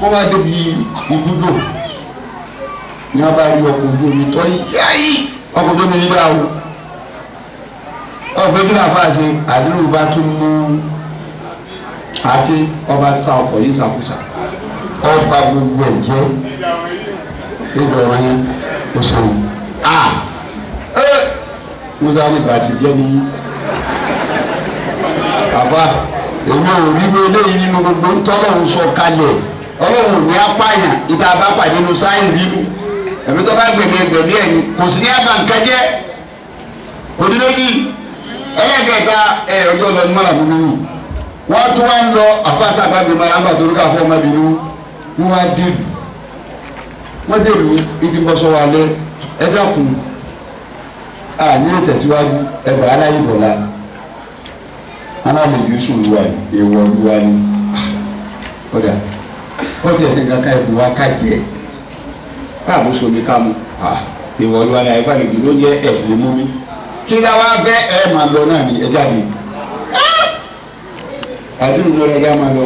Wọ́n bá débi ibùdó ní wọ́n bá rí ọkọ̀ ojú omi tó yáyí ọkọ̀ ojú omi nígbà wo ọ̀pẹ kí náà fàṣẹ àdúrà bá tún mú Àti ọba sa ọkọ̀ yìí sàkúsà ọba gbogbo ẹ̀ jẹ́ ìgbà wọn yẹn ó sọ̀rọ̀ a ẹ Musa ní bàtì jẹ́ ní bàbá èmi ò rí ní eléyìí nínú gbogbo ntọ́lọ́run sọ kalẹ̀ ọlọ́run ní apáyàn ìta bá pàdé nu sáyìn bíbú ẹ̀mí tó bá gbẹ̀mí gbẹ̀mí ẹ̀yìn kò sí ní àbá nǹkan jẹ́ òdìlójì ẹlẹ́gẹ̀ẹ́ta ẹ̀ ọjọ́ lọ ní mọ́là mímú wọ́n tún wá ń lọ àfáàsà àgbàgbé mọ́lá ń bà torí ká fọ́ ọmọbìnrin wọ́n wá dèrú wọ́n dèrú ìdí bọ́ sọ́wọ́ alẹ́ ẹ dákun à nílé tẹ̀síwájú ẹgbà aláyé bọ̀lá aláàlejò sùn wà ní èèwọ̀ wà ní ọ̀dà wọ́n ti ẹ̀sìn kankan ẹ̀kún wa ká jẹ káàbù somi ká mu èèwọ̀ wà ní àyíká nìgbì ló jẹ́ ẹ̀sìn mú mi kí ni wàá fẹ́ ẹ̀ máa lọ náà ní ẹja mi àti ìlú rẹ̀ ẹja máa lọ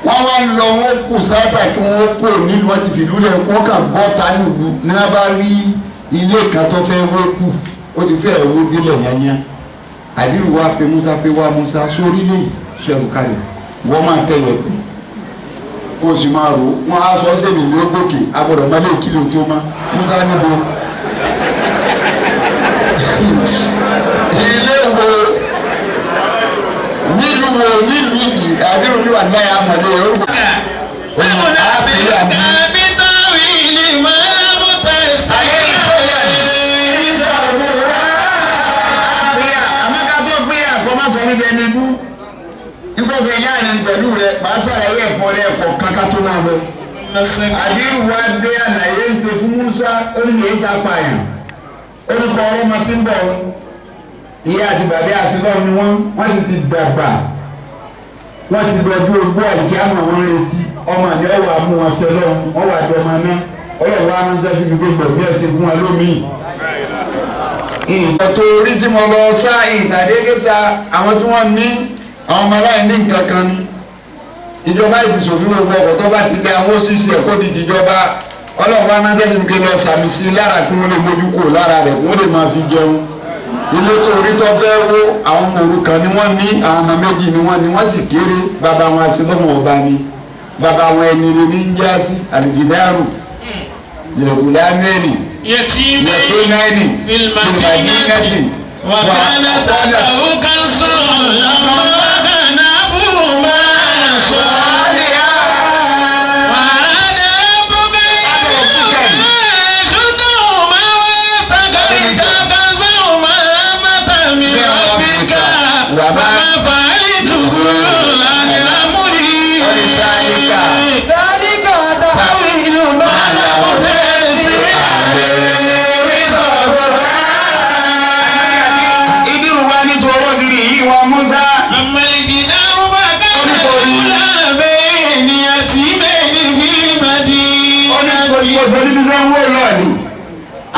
wọ́n wá ń lọ wọ́n kù sábà kí wọ́n kó nílùú wọ́n ti fìlú lẹ̀ wọ́n kà bọ́ ta nílùú ní wọ́n bá rí ilé kan tó fẹ́ wọ́n kù ó ti fẹ́ wó délẹ̀ yányá àdìrú wa pe Musa pé wá Musa sórí lè ṣẹrù kalẹ̀ wọ́n máa tẹ̀yẹ̀ pé kó o sì máa rò wọ́n á sọ sẹ́mi ní ó gòkè agbọ́dọ̀ má lè kílò tó má Musa níbo ilé wo nílùú wo nílùú yìí àdìrú ní wà náà àmọ̀lé orúkọ. Pẹ̀lú rẹ̀ màá sàlàyé ẹ̀fọ́ rẹ̀ ẹ̀kọ́ kankan tó máa lọ. Àdéhùn wa dé àlàyé ń ṣe fún Musa ó ní kìí sàpàyàn. Orúkọ ọlọ́mọ tí ń bọ̀ ọ́n. Ìyá àti bàbá àṣìlọ́ ni wọ́n sì ti dàgbà. Wọ́n ti gbọ́dọ̀ ogbó àdìkí àmọ́ wọn retí. Ọmọ àmì ọwọ́ àmú wọn ṣe lọ́hùn wọ́n wà dé ọmọ náà. Ọlọ́run wa ránṣẹ́ sí mi gbogbo ẹ̀mí ẹ̀ ti fún wa lómìn. Ìgbà tó rí tí mo lọ sá ìsàdédé sa àwọn tí wọ́n ní àwọn ọmọ aláìní nǹkan kan ni ìjọba ìfìsòfin gbogbo ọkọ̀ tó bá ti dé àwọn òṣìṣẹ́ ẹ̀kọ́ di tìjọba ọlọ́run wa náà sẹ́yìn kí lọ sàmì sí lára kí wọ́n lè mójú kúrò lára rẹ̀ kí wọ́n lè máa fi jẹun ilé tó orí tó fẹ́ wó àwọn ọmọ òrukàn ni wọ́n ní àwọn ọmọ méjì ni wọ́n ní wọ́n sì kéré bàbá wọn àti lọ́mọ ọba ni bàbá wọn ẹni rẹ ní ń já sí àlìgídárù ìrẹ̀kùlá mẹ́rin yẹtí fìlmàdínàtì wàkàlà tàbí kánṣó lọ́wọ́.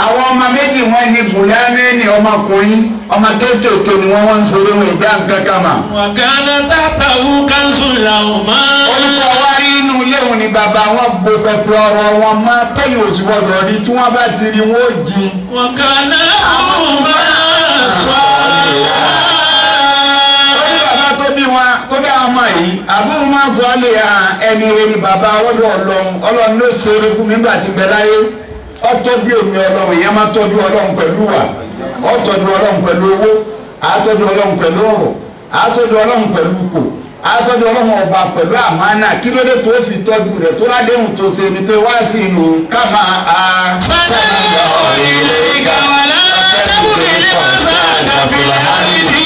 Àwọn ọmọ méjì wọn ní gùlámẹ́nì ọmọkùnrin ọmọ kéékèèké ni wọ́n wọ́n ń ṣeré wọn ìdá nǹkan kan mà. Wàkàlà tàtàwù kánṣu làwọn máa. Olùkọ́ wa rí inú ilé òun ni bàbá wọn bo pẹpẹ ọ̀rọ̀ wọn mọ́ tẹ́yìn òsì gbọdọ̀ rí tí wọ́n bá ti rí wọn ó jí. Wàkàlà àwọn máa sọ. Ó ní bàbá tó bí wọn tó bí àwọn ọmọ yìí àbúrò máa sọ ọ́ lè hàn ẹni rẹ ni bàbá ọlọ́dọ̀ ọlọ́run ọlọ́run ló ṣeré fún mi nígbà tí bẹ láyé. Ọtọ́jú èmi ọlọ́run ìyẹn máa tọ́jú ọlọ́run pẹ̀lú wa ọtọ́jú ọlọ́run pẹ̀lú owó àtọ́jú ọlọ́run pẹ̀lú ọ̀rọ̀ àtọ́jú ọlọ́run pẹ̀lú ipò àtọ́jú ọlọ́run ọba pẹ̀lú àmánà kí ló dé tó fi tọ́jú rẹ̀ tó ládéhùn tó ṣe ni pé wá sí inú ká máa a. Sálẹ̀ ilé ìgbàwọlá dábùrì lè máa sá àgàfìlà àrídì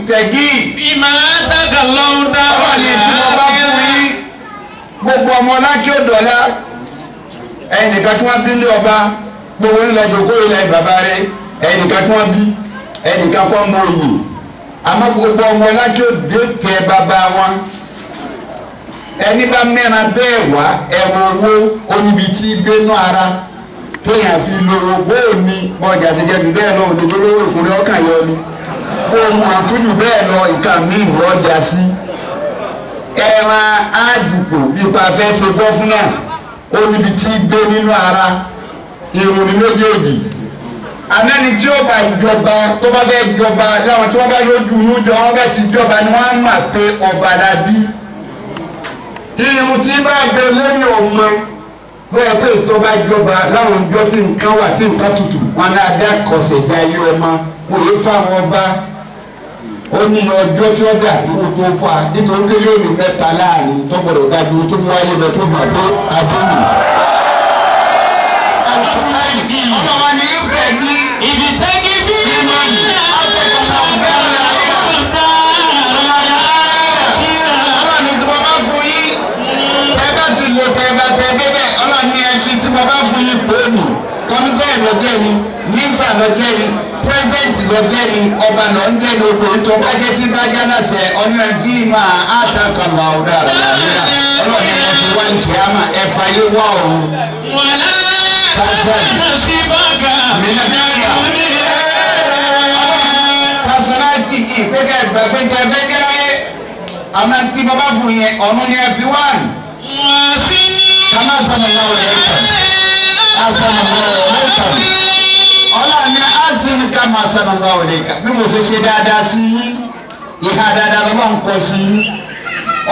Tẹ̀gí. Ìmọ̀ àtàkà lọ́wọ́ dáwọ́ ní tí mo bá fún yín. Gbogbo ọmọ lákì òdòlá ẹnìkan tí wọ́n bí ní ọba gbogbo ńlẹ̀ jòkó ilẹ̀ bàbá rẹ̀ ẹnìkan tí wọ́n bí ẹnìkan kọ́ mọ òyìn. Àmọ́ gbogbo ọmọ lákì òdè tẹ bàbá wọn. Ẹni bá mẹ́ran bẹ́ẹ̀ wá ẹ̀wọ̀n owó oníbi tí gbénú ara téèyàn fi lówó bóòní bọ́ọ̀dì àti jẹ́bi bẹ́ẹ̀ lọ òdòdó lówó ìkúnlẹ̀ ọkàn yọ ni ohun àtúnyù bẹ́ẹ̀ lọ ìka mi ìwọ ọjà sí. Ẹran àdùpò nípa fẹ́ ṣe gbọ́ fún náà ó níbi tí gbé nínú ara irun ní méjèèjì. Amẹ́ni tí ó bá jọba tó bá fẹ́ jọba láwọn tí wọ́n bá yóò inú jọ wọ́n bá ti jọba ni wọ́n á mà pé ọba la bí. Irun tí bá gbé lórí ọmọ bẹ́ẹ̀ pé tó bá jọba láwọn ìjọ tí nǹkan wà tí nǹkan tutù wọn náà dá kọsẹ̀ já yé ọmọ wọ́n yóò fáwọn ọba. Ó ní ọjọ́ tí ó dà dúró tó fà nítorí pé yóò ní mẹ́ta láàrin tó gbọdọ̀ dá dúró tó mú wáyé lọ tó fà pé adóhùn. Ọmọ ní ibẹ̀ ní ibi tẹ́gí bí ọlọ́ni tí mo bá fún yín tẹ́ bá ti lò tẹ́ bá tẹ́ débẹ̀ ọlọ́ni ẹ fi tí mo bá fún yín pòónù kọ́mísẹ́rì lọ jẹ́ ni mínísítà lọ jẹ́ ni pírẹ́sidẹ́ǹtì lọ jẹ́ ni ọba lọ ń jẹ́ ni obìnrin tó bá jẹ́ sí bá jẹ́ sẹ ọ̀nà ẹ fi máa àtàkànlá ọ̀dà rẹ̀ làmìlà ọlọ́ni ẹ fi wá ní kìámà ẹ fàyè wá ọ̀run. Personality ìpẹ́kẹ́ ìgbàgbẹ́jẹ bẹ́gẹ́rẹ́ àmọ́ tí bàbá fún yẹn ọ̀run ni ẹ fi wá ní. Kàmá sọ̀nà náà rẹ̀ kàn. Asọ̀nà náà rẹ̀ kàn. Ọlọ́run ni a sì ní ká máa sọ̀nà náà rẹ̀ kàn. Bí mo ṣe ṣe dáadáa sí yín, ìhà dáadáa lọ́wọ́ ń kọ sí yín.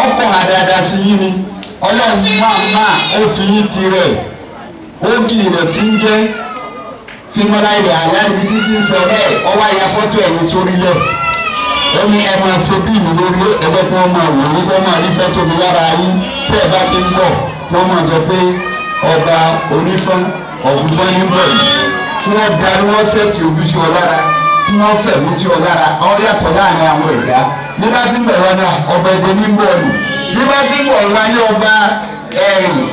Ọkọ̀ hà dáadáa sí yín ni. Ọlọ́run máa máa ó fi yín tirẹ̀. Ó kì í rẹ̀ tí ń jẹ́ fimọ́lá ilẹ̀ aláìbí títí sọ bẹ́ẹ̀ ọwọ́ àyà fọ́tò ẹ̀yìn sórí lẹ̀. Ó ní ẹ máa ṣe bí ìlú lórí ẹgbẹ́ kí wọ́n máa wò ó kí wọ́n máa rí fọ́tò mi lára yín tẹ́ ẹ bá ti ń bọ̀ wọ́n máa sọ pé ọba onífọ́n ọ̀fúnfọ́n ní bọ̀ yìí kí wọ́n darí wọ́n ṣẹ́kì ojú sí ọ lára kí wọ́n fẹ̀mí sí ọ lára ọ yàtọ̀ láàrin àwọn ẹ̀dá. Bí bá ti ń bọ̀ wá náà ọba ẹgbẹ́ ní bọ̀ nù bí bá ti ń bọ̀ wá ní ọba ẹ̀rù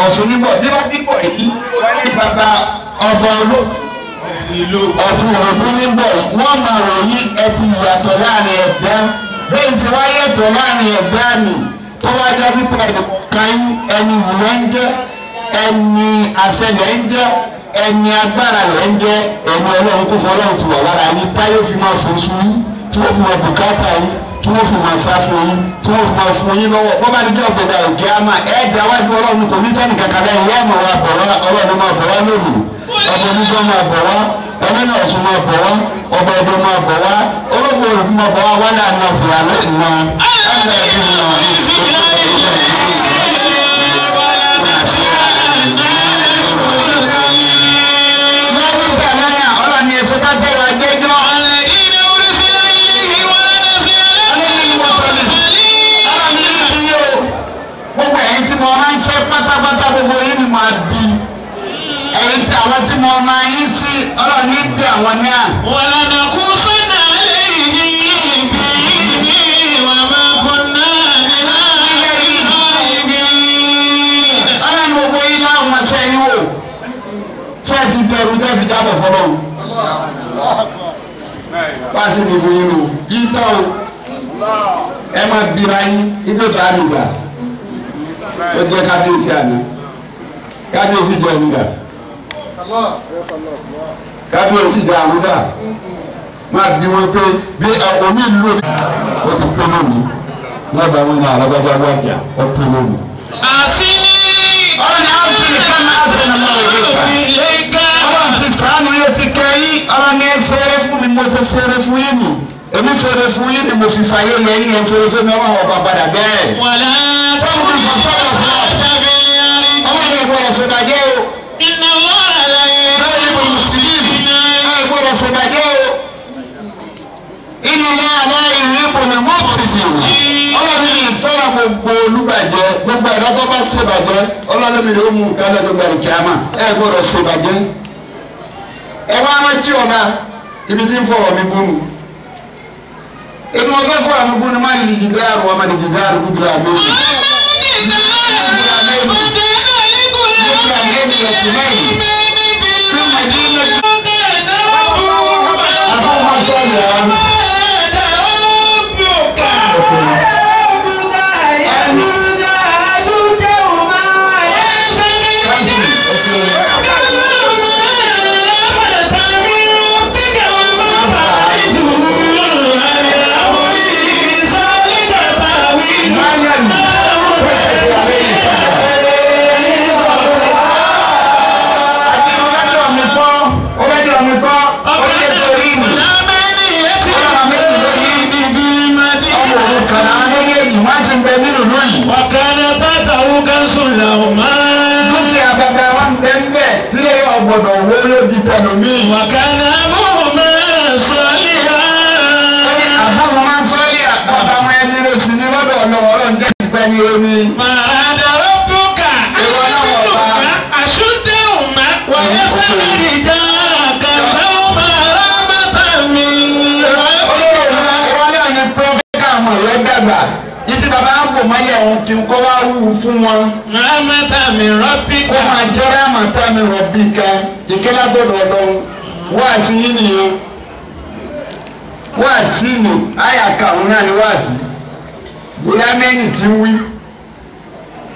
Ọ̀ṣun ní bọ̀ bí bá ti ń bọ̀ yìí wọ́n ní bàbá ọba Ọ̀ṣun ògùn ní bọ̀ wọ́n máa ròyìn ẹ ti yàtọ̀ láàrin ẹ̀dá bẹ́ẹ̀ sì wá yàtọ̀ láàrin ẹ̀dá nù tó wá jáde pẹ̀lú kan ẹni ìwé ń jẹ́ ẹni àṣẹlẹ̀ ń jẹ́ ẹni agbára rẹ̀ ń jẹ́ ẹni ọlọ́run kó fún ọlọ́run ti wà lára yín táyé fi máa fò sùn yín tí wọ́n fi máa bùkátà yín tí wọ́n fi máa sá fún yín tí wọ́n fi máa fún yín lọ́wọ́ bọ́ bá ti jẹ́ ọ̀gbẹ̀dà òkè àmà ẹ̀ dá wájú ọlọ́run kò ní sẹ́ni kankan bẹ́ẹ̀ yẹ́ ọmọ wa bọ̀ wá ọlọ́run máa bọ̀ wá lónìí ọba onígbọ́ máa bọ̀ wá ọlọ́run ọ̀ṣun máa bọ̀ wá ọba ẹ̀dọ́ máa bọ̀ wá olóògbé olùkú máa bọ̀ wá wálé àná ọ̀sìn àlẹ́ ìná pátápátá gbogbo yín ni máa bí ẹ̀yin tí àwọn tí mo máa yín sí ọlọ́run ní bí àwọn ní à. wàlànà kú sọ́nà lẹ́yìn bí ní wà máa kọ́ náà ní láàrin ibi. Ọlọ́run gbogbo yín láwọn sẹ́yìn wò ṣé ẹ ti dẹrù tẹ́ fi jábọ̀ fọlọ́run. Wá sí mi fún yín o yín tán o ẹ máa bira yín ibi fàá mi gbà. Ó jẹ́ kábíyèsí àná kábíyèsí jẹ́ ẹ̀mí dà kábíyèsí jẹ́ àrùn dà máa bí wọn pé bí omi ìlú ó ti pé lónìí wọ́n bá wọn ní alágbájá wájà ó pé lónìí. Àsìní. Ọlọ́run á sì ní ká máa ṣe ní ọmọ òwe kà. Ọlọ́run ti ṣàánú yóò ti kẹ́ yín ọlọ́run ní ẹ ṣeré fún mi mo ṣe ṣeré fún yín nù èmi ṣeré fún yín ni mo fi fàyè yẹ yín ẹ ṣeré fún mi ọlọ́run ọba padà bẹ́ẹ̀. Wàlá Tọ́lú fọ́sọ́rọ̀ fún ọ. Ọlọ́run ẹ gbọ́dọ̀ ṣèbàjẹ́ o. Iná wàrà láyé. Bẹ́ẹ̀ni mo mùsùlùmí ẹ gbọ́dọ̀ ṣèbàjẹ́ o. Inú náà láì rí ìbòmí mọ́ọ̀sì. Ọlọ́run ní ìfẹ́ràn gbogbo olúbàjẹ́ gbogbo ẹ̀dá tó bá ṣèbàjẹ́ ọlọ́run mi ló mú nǹkan lọ́dọ̀ gbàrú kíámà ẹ gbọ́dọ̀ ṣèbàjẹ́. Ẹ wá rántí ọba ibi tí ń fọwọ́ mi bónú. Èmi ọ̀fẹ́ fọwọ́ mi bónú má lè jìdáàrú ọmọ lè jìdáàrú gbogbo àmì òní. gbọ́dọ̀ wó yóò di tẹlómi. وكان أبوهما صالحا. Àbúrò máa ń sọ́ọ́lì bàbá wọn ẹni ló sì ní lọ́dọ̀ ọlọ́wọ́ ọlọ́run jẹ́ ìpẹ́ ní omi. فأراد ربك أن يبلغا أشدهما ويستخرجا كنزهما رحمة من ربك. Ìwọlé ọ̀nà pẹ́fẹ́ káwọn ọ̀rẹ́ dàgbà. Ìdí bàbá ń bò mọ́lẹ̀ òun kí n kó wá wù ú fún wọn. رحمة من ربك. Kó máa jẹ́ rámàtà mi rọ̀bì kan. Ìkẹ́ látọ̀dọ̀ ọlọ́run. Wáàsí yín nìyẹn. Wáàsí ni àyà kàrún náà ni wáàsí. Bùlámẹ́nì ti ń wí.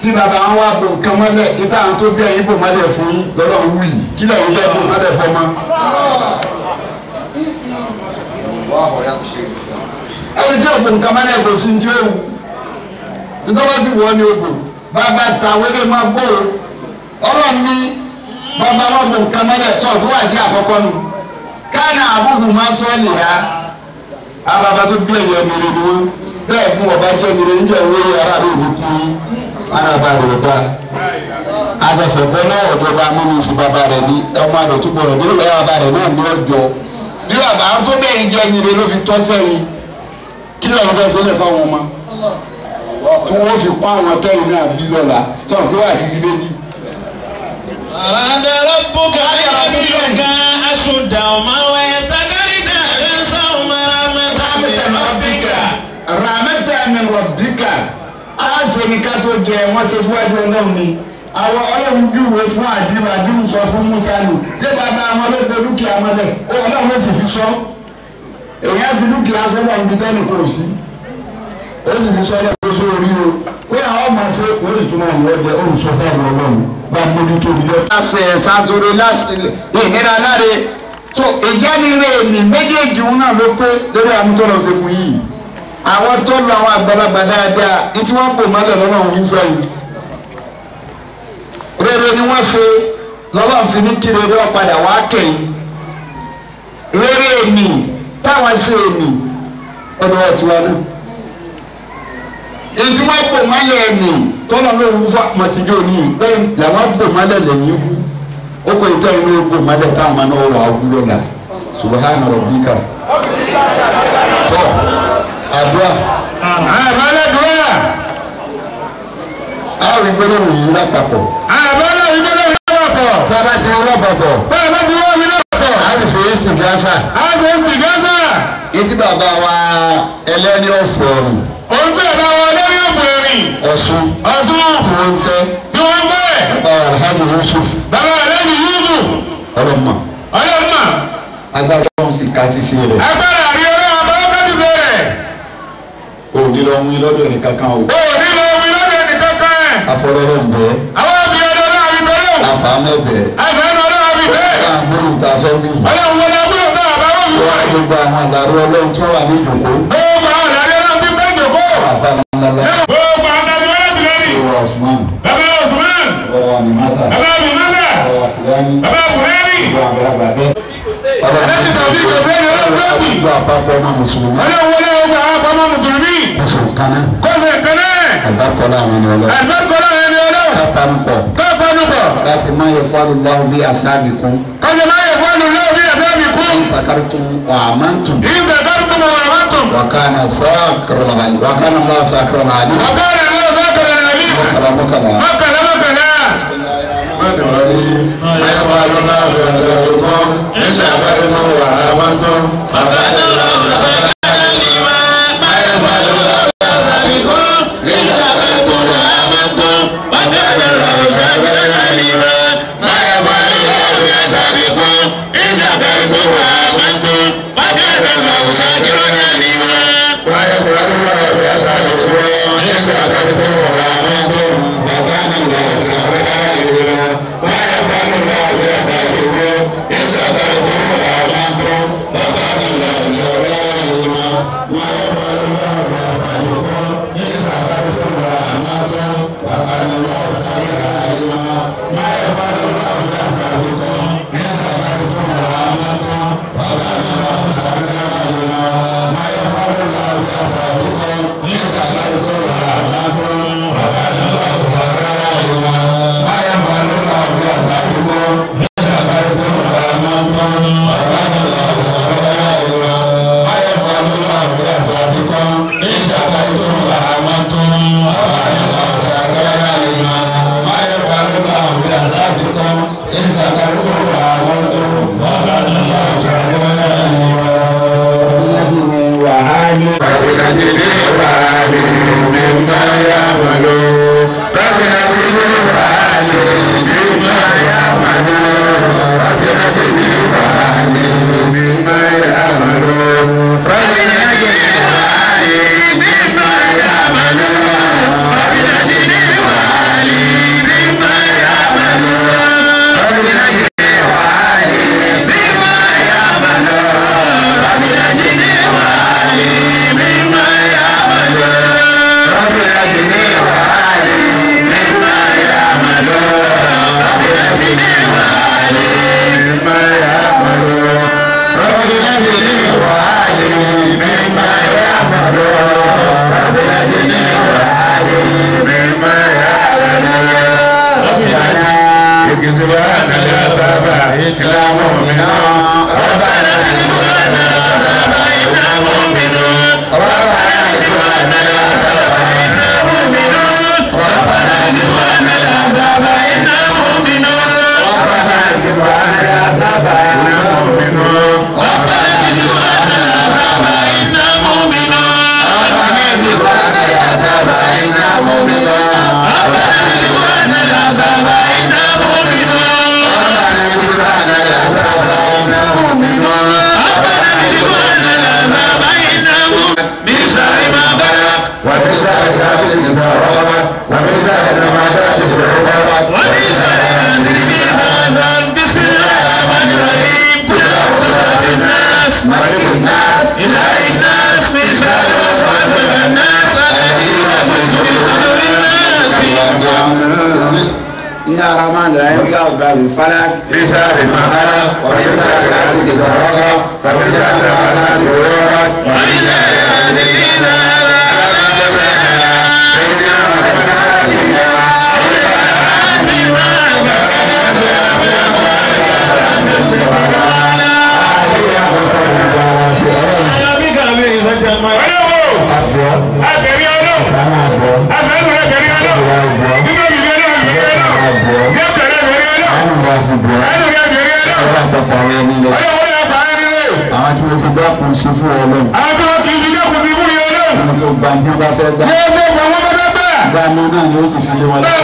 Tí bàbá wọn wá bò nǹkan mọ́lẹ̀, ìta àwọn tó bí ẹ̀yìn bò mọ́lẹ̀ fún yín lọ́dọ̀ ń wù yìí. Kí lẹ́yìn fẹ́ bò mọ́lẹ̀ fọmọ? Ẹni tí ògùn nǹkan mọ́lẹ̀ kò sí ní tí ó wù. Nítorí wọ́n sì wọ́n ní ògùn. Bàbá ta wẹ́lẹ́ máa bò ó. Ọlọ́run ní bàbá wọn bò nǹkan mọ́lẹ̀ sọ̀rọ̀ fún wàásí àkọ́kọ́ nu. Káàní àbúrò máa sọ ọ́ nìyá. Àwọn bàbá tó bí ẹ̀yẹ mìíràn ni wọ́n. Bẹ́ẹ̀ fún ọba jẹ́ mìíràn níjẹ́ owó ara rẹ̀ òní kú yín. Wọn bá rẹ̀ bá. Àjọṣepọ̀ náà ọ̀dọ́ba amúnisìn bàbá rẹ̀ ní ọmọ rẹ̀ tó gbọ́dọ̀ dé bàbá rẹ̀ náà ní ọjọ́. Bí bàbá tó bẹ́ẹ̀ jẹ́ mìíràn ló fi tọ́ sẹ́yìn. Kí lóun fẹ́ sílẹ̀ fáwọn ọmọ? Kí wọ́n fi kọ́ àwọn tẹ́yìn náà bí lọ́la. Sọ̀rọ̀ pé wà á ti di méjì. أراد ربك أن يبلغا أشدهما ويستخرجا كنزهما رحمة من ربك. Ramata min rabbika á ṣe ní ká tó jẹ wọ́n ṣe síwájú ọlọ́run ni àwọn ọlọ́run júwe fún àdìrú àdìrú sọ fún Musa nù bí bàbá wọn ló gbé dúkìá mọ́lẹ̀ ó ọlọ́run ló sì fi sọ èyí á fi dúkìá sọ́dọ̀ níbi tẹ́lẹ̀ kò sí ó sì fi sọ́dọ̀ tó sórí o pé àwọn ọmọ ṣe ó sì tún máa ń wọ́n jẹ olùsọ sáàbù ọlọ́run bá mójútó mi lọ. láṣẹ ṣàtúrò láṣẹ ìnira láre tó ìjánire èmi méjèèjì náà ló pé lórí àmì tó lọ ṣe fún yìí àwọn tó lọ àwọn àgbàlagbà dáadáa ní tí wọ́n bò mọ́lẹ̀ lọ́nà òun fẹ́ yìí rere ni wọ́n ṣe lọ́wọ́ fi ní kí rere ọ̀padà wá kẹ́yìn rere èmi táwọn ṣe èmi ọdún ọ̀tún wa náà èyí tí wọ́n bò mọ́lẹ̀ èmi tọ́lọ́ ló wú fún àmọ̀tíjọ́ ní bẹ́ẹ̀ làwọn bò mọ́lẹ̀ lẹ́yìn wú ó kọ́ ìtẹ́ inú bò mọ́lẹ̀ táwọn máa náà wà á wú lọ́la subhana rabbika tọ́ àdúrà. Àbálẹ̀dúrà. A rí gbọ́dọ̀ wù lápapọ̀. Àbálẹ̀ ìgbọ́dọ̀ lápapọ̀. Tá a bá ti rí lápapọ̀. Tá a bá ti rí lápapọ̀. A sì ṣe istigasa. A ṣe istigasa. Etí bàbá wa ẹlẹ́ni ọ̀fọ̀ ọ̀run. Òun tí bàbá wa ẹlẹ́ni ọ̀fọ̀ ọ̀run. Ọ̀ṣun. Ọ̀ṣun. Tí wọ́n ń fẹ́. Tí wọ́n ń fẹ́. Bàbá wa Alhaji Yusuf. Bàbá Alhaji Yusuf. Ọlọ́mọ. Ọlọ́mọ. Agbára ọ̀hún sì ká ṣíṣe rẹ̀. Agbára àrí ọlọ́run àbáwọ́ ká ṣíṣe rẹ̀. Òní lọ wí lọ́dọ̀ ẹnìkan kan o. Òní lọ wí lọ́dọ̀ ẹnìkan kan. Afọlọ́rọ̀ ń bẹ. Àwọn òbí ọdọ náà fi bẹ́ẹ̀ lò. Àfàánú ẹ̀bẹ̀. Àfàánú ọlọ́run fi bẹ́ẹ̀. Ọlọ́run àbúrò tá a fẹ́ wí. Ọlọ́run wọlé àbúrò tá a bá wọ́n fi Wọ́n gbogbo àwọn àdàrú ọlọ́run tí wọ́n wà ní ìjòkó. Gbogbo àwọn àdàrú ọlọ́run tí bẹ́ẹ̀ jòkó. Àfàánú ńláńlá. Gbogbo àwọn àdàrú ọlọ́run ti lẹ́rìí. Bàbá Osman. Bàbá Osman. Bàbá Mimasa. Bàbá Mimasa. Bàbá Fulani. Bàbá Fulani. Bàbá àgbàlagbà bẹ́ẹ̀. Gbogbo àpapọ̀ ọmọ mùsùlùmí. Ọlọ́run wọlé ọgbà àpapọ̀ ọmọ mùsùlùmí. Mùsùlùmí kan náà. Kọ́sẹ̀ kan náà. Àgbàkọ́lá àwọn ẹni ọlọ́run. Àgbàkọ́lá àwọn ẹni ọlọ́run. Kápánupọ̀. Kápánupọ̀. Kásì máa yẹ fún alùláwù bí asáàbì kún. Kásì máa yẹ fún alùláwù bí asáàbì kún. Sakarutum wa amantum. Ìsàkárùtùm wa amantum. Wakana sakran alim. Wakana Allah sakran alim. Wakana Allah sakran alim. Mọ́kànlá mọ́kànlá. Mọ́kànlá mọ́kànlá. Bye. مما يعملون رب نجني وأهلي مما يعملون رب نجني وأهلي مما يعملون رب نجني وأهلي مما يعملون رب نجني وأهلي مما يعملون رب نجني وأهلي مما يعملون رب نجني وأهلي مما يعملون رب نجني وأهلي مما يعملون رب نجني وأهلي مما يعملون رب نجني وأهلي مما يعملون رب نجني وأهلي مما يعملون سبحان العذاب إنا مؤمنون ربنا سبحان العذاب إنا مؤمنون ربنا سبحان العذاب إنا مؤمنون ربنا سبحان العذاب إنا مؤمنون ربنا سبحان العذاب إنا مؤمنون ربنا سبحان العذاب إنا مؤمنون ربنا سبحان العذاب إنا مؤمنون ربنا سبحان العذاب إنا مؤمنون ربنا سبحان العذاب إنا مؤمنون ربنا سبحان العذاب إنا مؤمنون من شر ما خلق ومن شر حاسد إذا وقب ومن شر النفاثات في العقد ومن شر حاسد إذا حسد. بسم الله الرحمن الرحيم. قل أعوذ برب الناس ملك الناس إله الناس من شر الوسواس الخناس الذي يوسوس في صدور الناس. بسم الله الرحمن الرحيم. قل أعوذ برب الفلق من شر ما خلق ومن شر حاسد إذا وقب ومن شر النفاثات في العقد ومن شر حاسد إذا Àwọn tí wọ́n fi gbá kun sí fún Ọlọ́run. Àwọn tí wọ́n fi gbá kun sí fún Ọlọ́run. Àwọn tó gba ní wọ́n bá fẹ́ gbà. Wọ́n fẹ́ gbà wọ́n bá fẹ́ gbà. Gbanú náà ni ó sì fi lé wọn lọ́wọ́.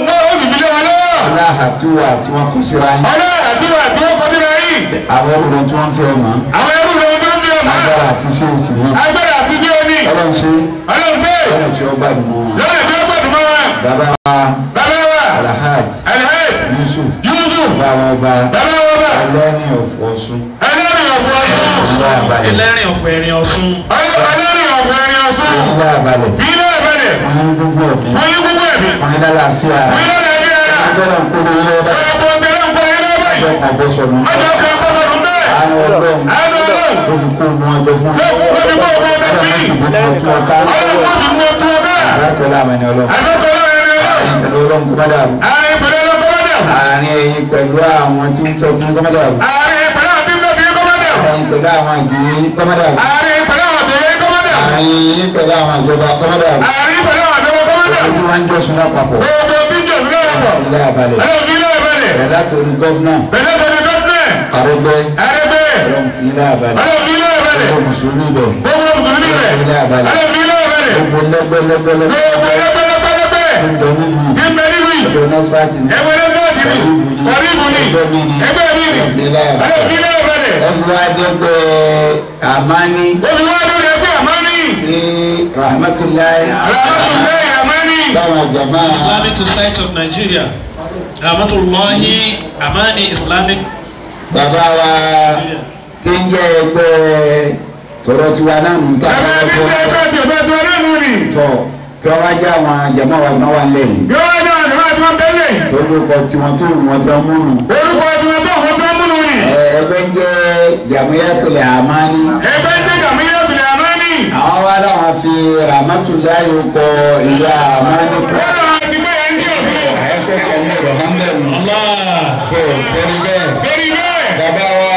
Wọ́n ó sì fi lé wọn lọ́wọ́. Ọlá àdúrà tí wọ́n kó síra yín. Ọlá àdúrà tí wọ́n kó síra yín. Àwọn ẹrú rẹ̀ tí wọ́n ń fẹ́ ọmọ. Àwọn ẹrú rẹ̀ tí wọ́n ń fẹ́ ọmọ. Agbára àti sí òtún náà. Agbára àti sí òní. Ọlọ́run ṣe. Ọlọ́run ṣe. Lọ́nà tí ó gbádùn mọ́ wọn. Lọ́nà tí ó gbádùn mọ́ wọn. Bàbá wa. Bàbá wa. Alhaj. Alhaj. Yusuf. Yusuf. Bàbá ọba. Bàbá ọba. Ẹlẹ́rìn ọ̀fọ̀ Ọ̀ṣun. Ẹlẹ́rìn ọ̀fọ̀ Ọ̀ṣun. Ilé àbálẹ̀. Ẹlẹ́rìn ọ̀fọ̀ ẹ̀rìn Ọ̀ṣun. Ẹlẹ́rìn ọ̀fọ̀ ẹ̀rìn Ọ̀ṣun. Ilé àbálẹ̀. Ilé àbálẹ̀. Fún yín gbogbo ẹ̀mí. Fún yín gbogbo ẹ̀mí. Fún yín lálàáfíà. Fún yín lálàáfíà. Ọjọ́ ń kó lórí ọba. Ọjọ́ ń kó lórí ọba. Ọjọ́ kan bọ́ sọnù. Ọjọ́ kan bọ́ sọnù bẹ́ẹ̀. Àánú Ọlọ́run. Àánú Ọlọ́run. Ó fi kó ogun ọjọ́ fún mi. Ó fi kó ogun ọjọ́ fún mi. Ọlọ́run fi kó ogun ọjọ́ ká. Ọlọ́run fi kó ogun ọjọ́ ká. Àbákọ́lá àmì Ọlọ́run. Àbákọ́lá àmì Ọlọ́run. Àárín pẹ̀lú Ọlọ́run kó má dàrú. Àárín pẹ̀lú Ọlọ́run kó má dàrú. Àárín ẹ̀yin pẹ̀lú àwọn tí ń sọ fún kó má dàrú. Àárín pẹ̀lú àwọn tí ń sọ fún kó má dàrú. Àárín pẹ̀lú àwọn ìgbìyànjú kó má dàrú. Àárín pẹ̀lú àwọn àtẹ̀yẹ kó má dàrú. Àárín pẹ̀lú àwọn ìjọba kó má dàrú. Àárín pẹ̀lú àwọn àjọba kó má dàrú. Gbogbo tí wọ́n ń jọ́sùn lápapọ̀. Gbogbo tí ń jọ́sùn lápapọ̀. Ilé àbálẹ̀. Ọlọ́run fi ilé àbálẹ̀. Bẹ̀rẹ̀ látòrí gọ́fúnà. Bẹ̀rẹ̀ látòrí gọ́fúnà. Arẹ́gbẹ́. Arẹ́gbẹ́. Ọlọ́run fi ilé àbálẹ̀. Ọlọ́run fi ilé àbálẹ̀. Gbogbo mùsùlùmí bẹ̀. Gbogbo mùsùlùmí bẹ̀. Ọlọ́run fi ilé àbálẹ̀. Ọlọ́run fi ilé àbálẹ̀. Gbogbo lẹ́gbẹ́lẹ́gbẹ́lẹ́gbẹ́. Gbogbo lẹ́gbẹ́lẹ́gbẹ́lẹ́gbẹ́. Ń bẹ nílùú. Ń bẹ nílùú. Ẹgbẹ́ nọ́sífàtì ni. Ẹgbẹ́ nọ́sífàtì ni. Kọ̀ríbù ni. Ẹgbẹ́ mi ni. Ẹgbẹ́ mi ni. Ọlọ́run fi ilé àbálẹ̀. Ọlọ́run fi ilé àbálẹ̀. Ẹ fi wá dẹ́gbẹ́ Àmání. Ó fi wá dẹ́gbẹ́ Àmání. Ní Rahmatulahi. Rahmatulahi Àmání. Báwọn jàmáà. Islamic Society of Nigeria. Rahmatulahi Amani Islamic. Bàbá wa tí ń jẹ́ ẹgbẹ́ tọ̀rọ̀ tiwa náà nù tá a Bàbá mi fẹ́ jẹ́ ẹgbẹ́ tí ọ̀fẹ́ tiwa náà nù ni. tọ̀ tí wọ́n wá jẹ́ àwọn jàmáà wa náà wà lẹ́yìn. Yóò wá jẹ́ àwọn jàmáà tí wọ́n bẹ́ lẹ́yìn. Tó lórúkọ tiwọn tó wù wọ́n tó mú nù. Orúkọ tiwọn tó wù wọ́n tó mú nù ni. Ẹgbẹ́ ń jẹ́ Jamiyatul Amani. Ẹgbẹ́ ń jẹ́ Jamiyatul Amani. Àwọn wa láwọn fi Rahmatulahi kọ ìyá Amani kọ. Wọ́n làwọn ti gbé ẹni ọ̀sán. Ẹ̀kọ́ kan ní Rọ̀hámbẹ̀mù. Tó torí bẹ́ẹ̀. Torí bẹ́ẹ̀. Bàbá wa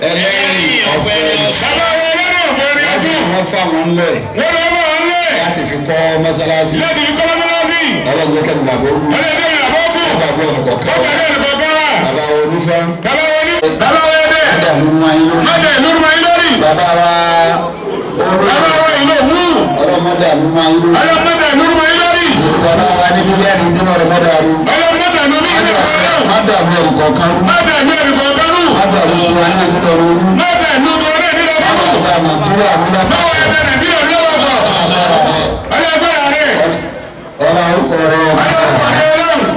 ẹlẹ́rìí ọ̀fẹ́. Bàbá wa ẹlẹ́rìí ọ̀fẹ́ ni ọ̀sùn. Wọ́n fà wọ́n lẹ̀. Wọ́n lọ fà wọ́n lẹ̀. Láti fi kọ́ mọ́sálásí. Láti fi kọ́ mọ́sálásí. Ọlọ́run jẹ́ kẹ́mi bàbá ogun. Ọlọ́run jẹ́ kẹ́mi bàbá ogun. Bàbá ọ̀nà kọ̀ọ̀kan. Ó gbàgbé ọ̀nà kọ̀ọ̀kan wa. Bàbá wa onífá. Bàbá wa oní. Bàbá wa ẹdẹ. Mọ́dà ló mú ayé lórí. Mọ́dà ló mú ayé lórí. Bàbá wa. Bàbá wa ìlú òwú. Ọlọ́run Ọlọ́mọdé àlú máa ń lórí. Ọlọ́mọdé àlú máa ń lórí. Bàbá wa ní bílíọ̀nù nínú ọlọ́mọdé àlú. Ọlọ́mọdé àlú máa ń lórí. Mọ́dà àlú ẹ̀rù kọ̀ọ̀kan rú. Mọ́dà àlú ẹ̀rù kọ̀ọ̀kan rú. Mọ́dà àlú wa ní ìlú ọ̀rọ̀ rú. Mọ́dà àlú wa ní ìlú ọ̀rọ̀ rú. Báwo Nàìjíríà rú lápapọ̀. Báwo ẹ̀rọ Nàìjíríà rú lápapọ̀. Ọlọ́gbọ́n rẹ̀. Ọlá orúkọ rẹ̀.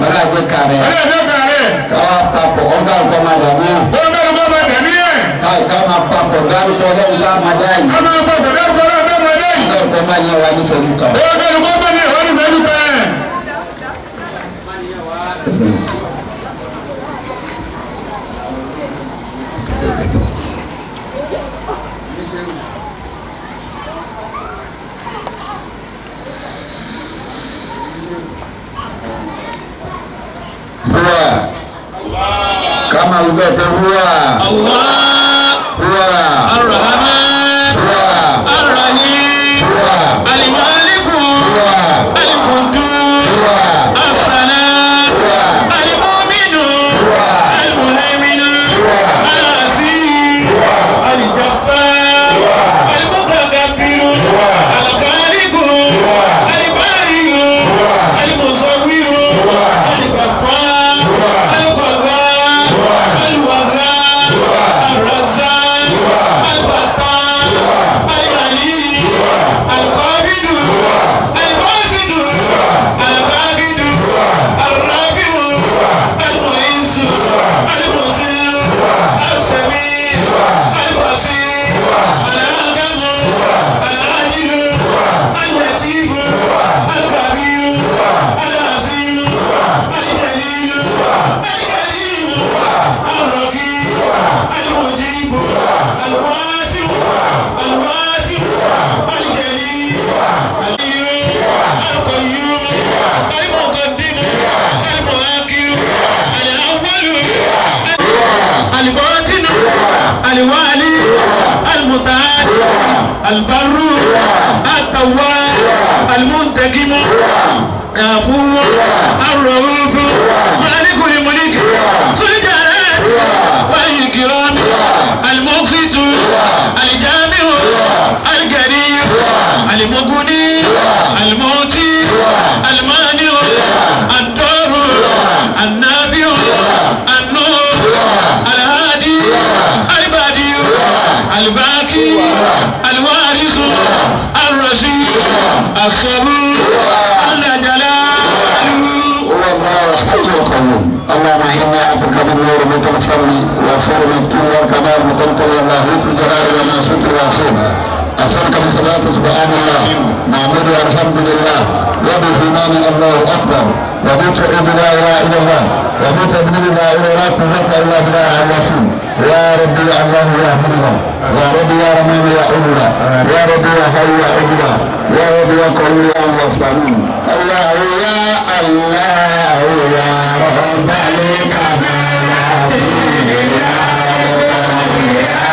Ọlá àgbẹ̀kà rẹ̀. Ọlá àgbẹ̀kà rẹ̀. Káwá papọ̀ ọ̀gá ọ̀gá máa dà náà. Ọ̀gá ọ̀gá máa dà ní ẹ̀. Ká máa papọ̀ dárúkọ ọlọ́run tá a máa dá yìí. Ká máa papọ̀ dárúkọ ọlọ́run tá a máa dá yìí. Ọ̀gá ọ̀gá máa yẹ wa ní sẹ́jú kan. Ọ̀gá ọ̀gá máa yẹ wa ní sẹ́jú kan. Kama ubebe huwa Allah huwa Ar-Rahman huwa Ar-Rahim huwa Al-Malik huwa Al-Quddus huwa As-Salam huwa Al-Mu'min huwa Al-Muhaymin huwa Al-Aziz huwa Al-Jabbar huwa Al-Mutakabbir huwa Al-Khaliq huwa Al-Bari huwa Al-Musawwir huwa Al-Ghaffar huwa Al-Qahhar huwa Al-Wahhab huwa Ar-Razzaq huwa Al-Fattah huwa Al-Alim huwa Al-Qabid huwa Al-Basit huwa Al-Qabid huwa Ar-Rafi' huwa Al-Mu'izz huwa Al-Musir huwa As-Sami' huwa Al-Basir huwa Al-Hakam huwa Al-Adil huwa Al-Latif huwa Al-Kabir huwa Al-Azim huwa Al-Jalil huwa Al-Karim huwa Al-Raqib huwa Al-Mujib huwa Al-Wasi' huwa Al-Wasi' huwa Al-Jalil huwa Al-Qayyum Al-Qayyum Al-Muqaddim Al-Mu'akhir Al-Awwal Al-Batin Al-Wali Al-Muta'al Al-Barr At-Tawwab Al-Muntakim Al-Afu Ar-Ra'uf Malik al-Mulk Dhul Jalal wal-Ikram Al-Muqsit Al-Jami' Al-Karim Al-Mughni Al-Mu'ti Al-Mani' Ad-Dar An-Nafi' An-Nur Al-Hadi Al-Badi Al-Baqi Al-Waris Ar-Rashid As-Sabur Al-Jalal. هو الله الحي القيوم. اللهم انا اسالك بالنور المتبصر وصور الطول والكمال المتنقل واللاهوت الجلال والناسوت الواصول. اسالك بصلاه سبحان الله نعمد والحمد لله وبالإيمان الله اكبر وبتوحيد لا اله الا الله وبتدبير لا اله ولا قوه الا بالله العظيم. يا ربي الله يا الله يا ربي يا رحمن يا الله يا ربي يا حي يا الله يا ربي يا قوي يا الله سلام الله يا الله يا رب الكمالات يا رب يا رب.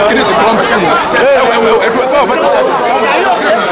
Kí ni ti come since? Ẹ ẹ ẹ ẹ ẹ.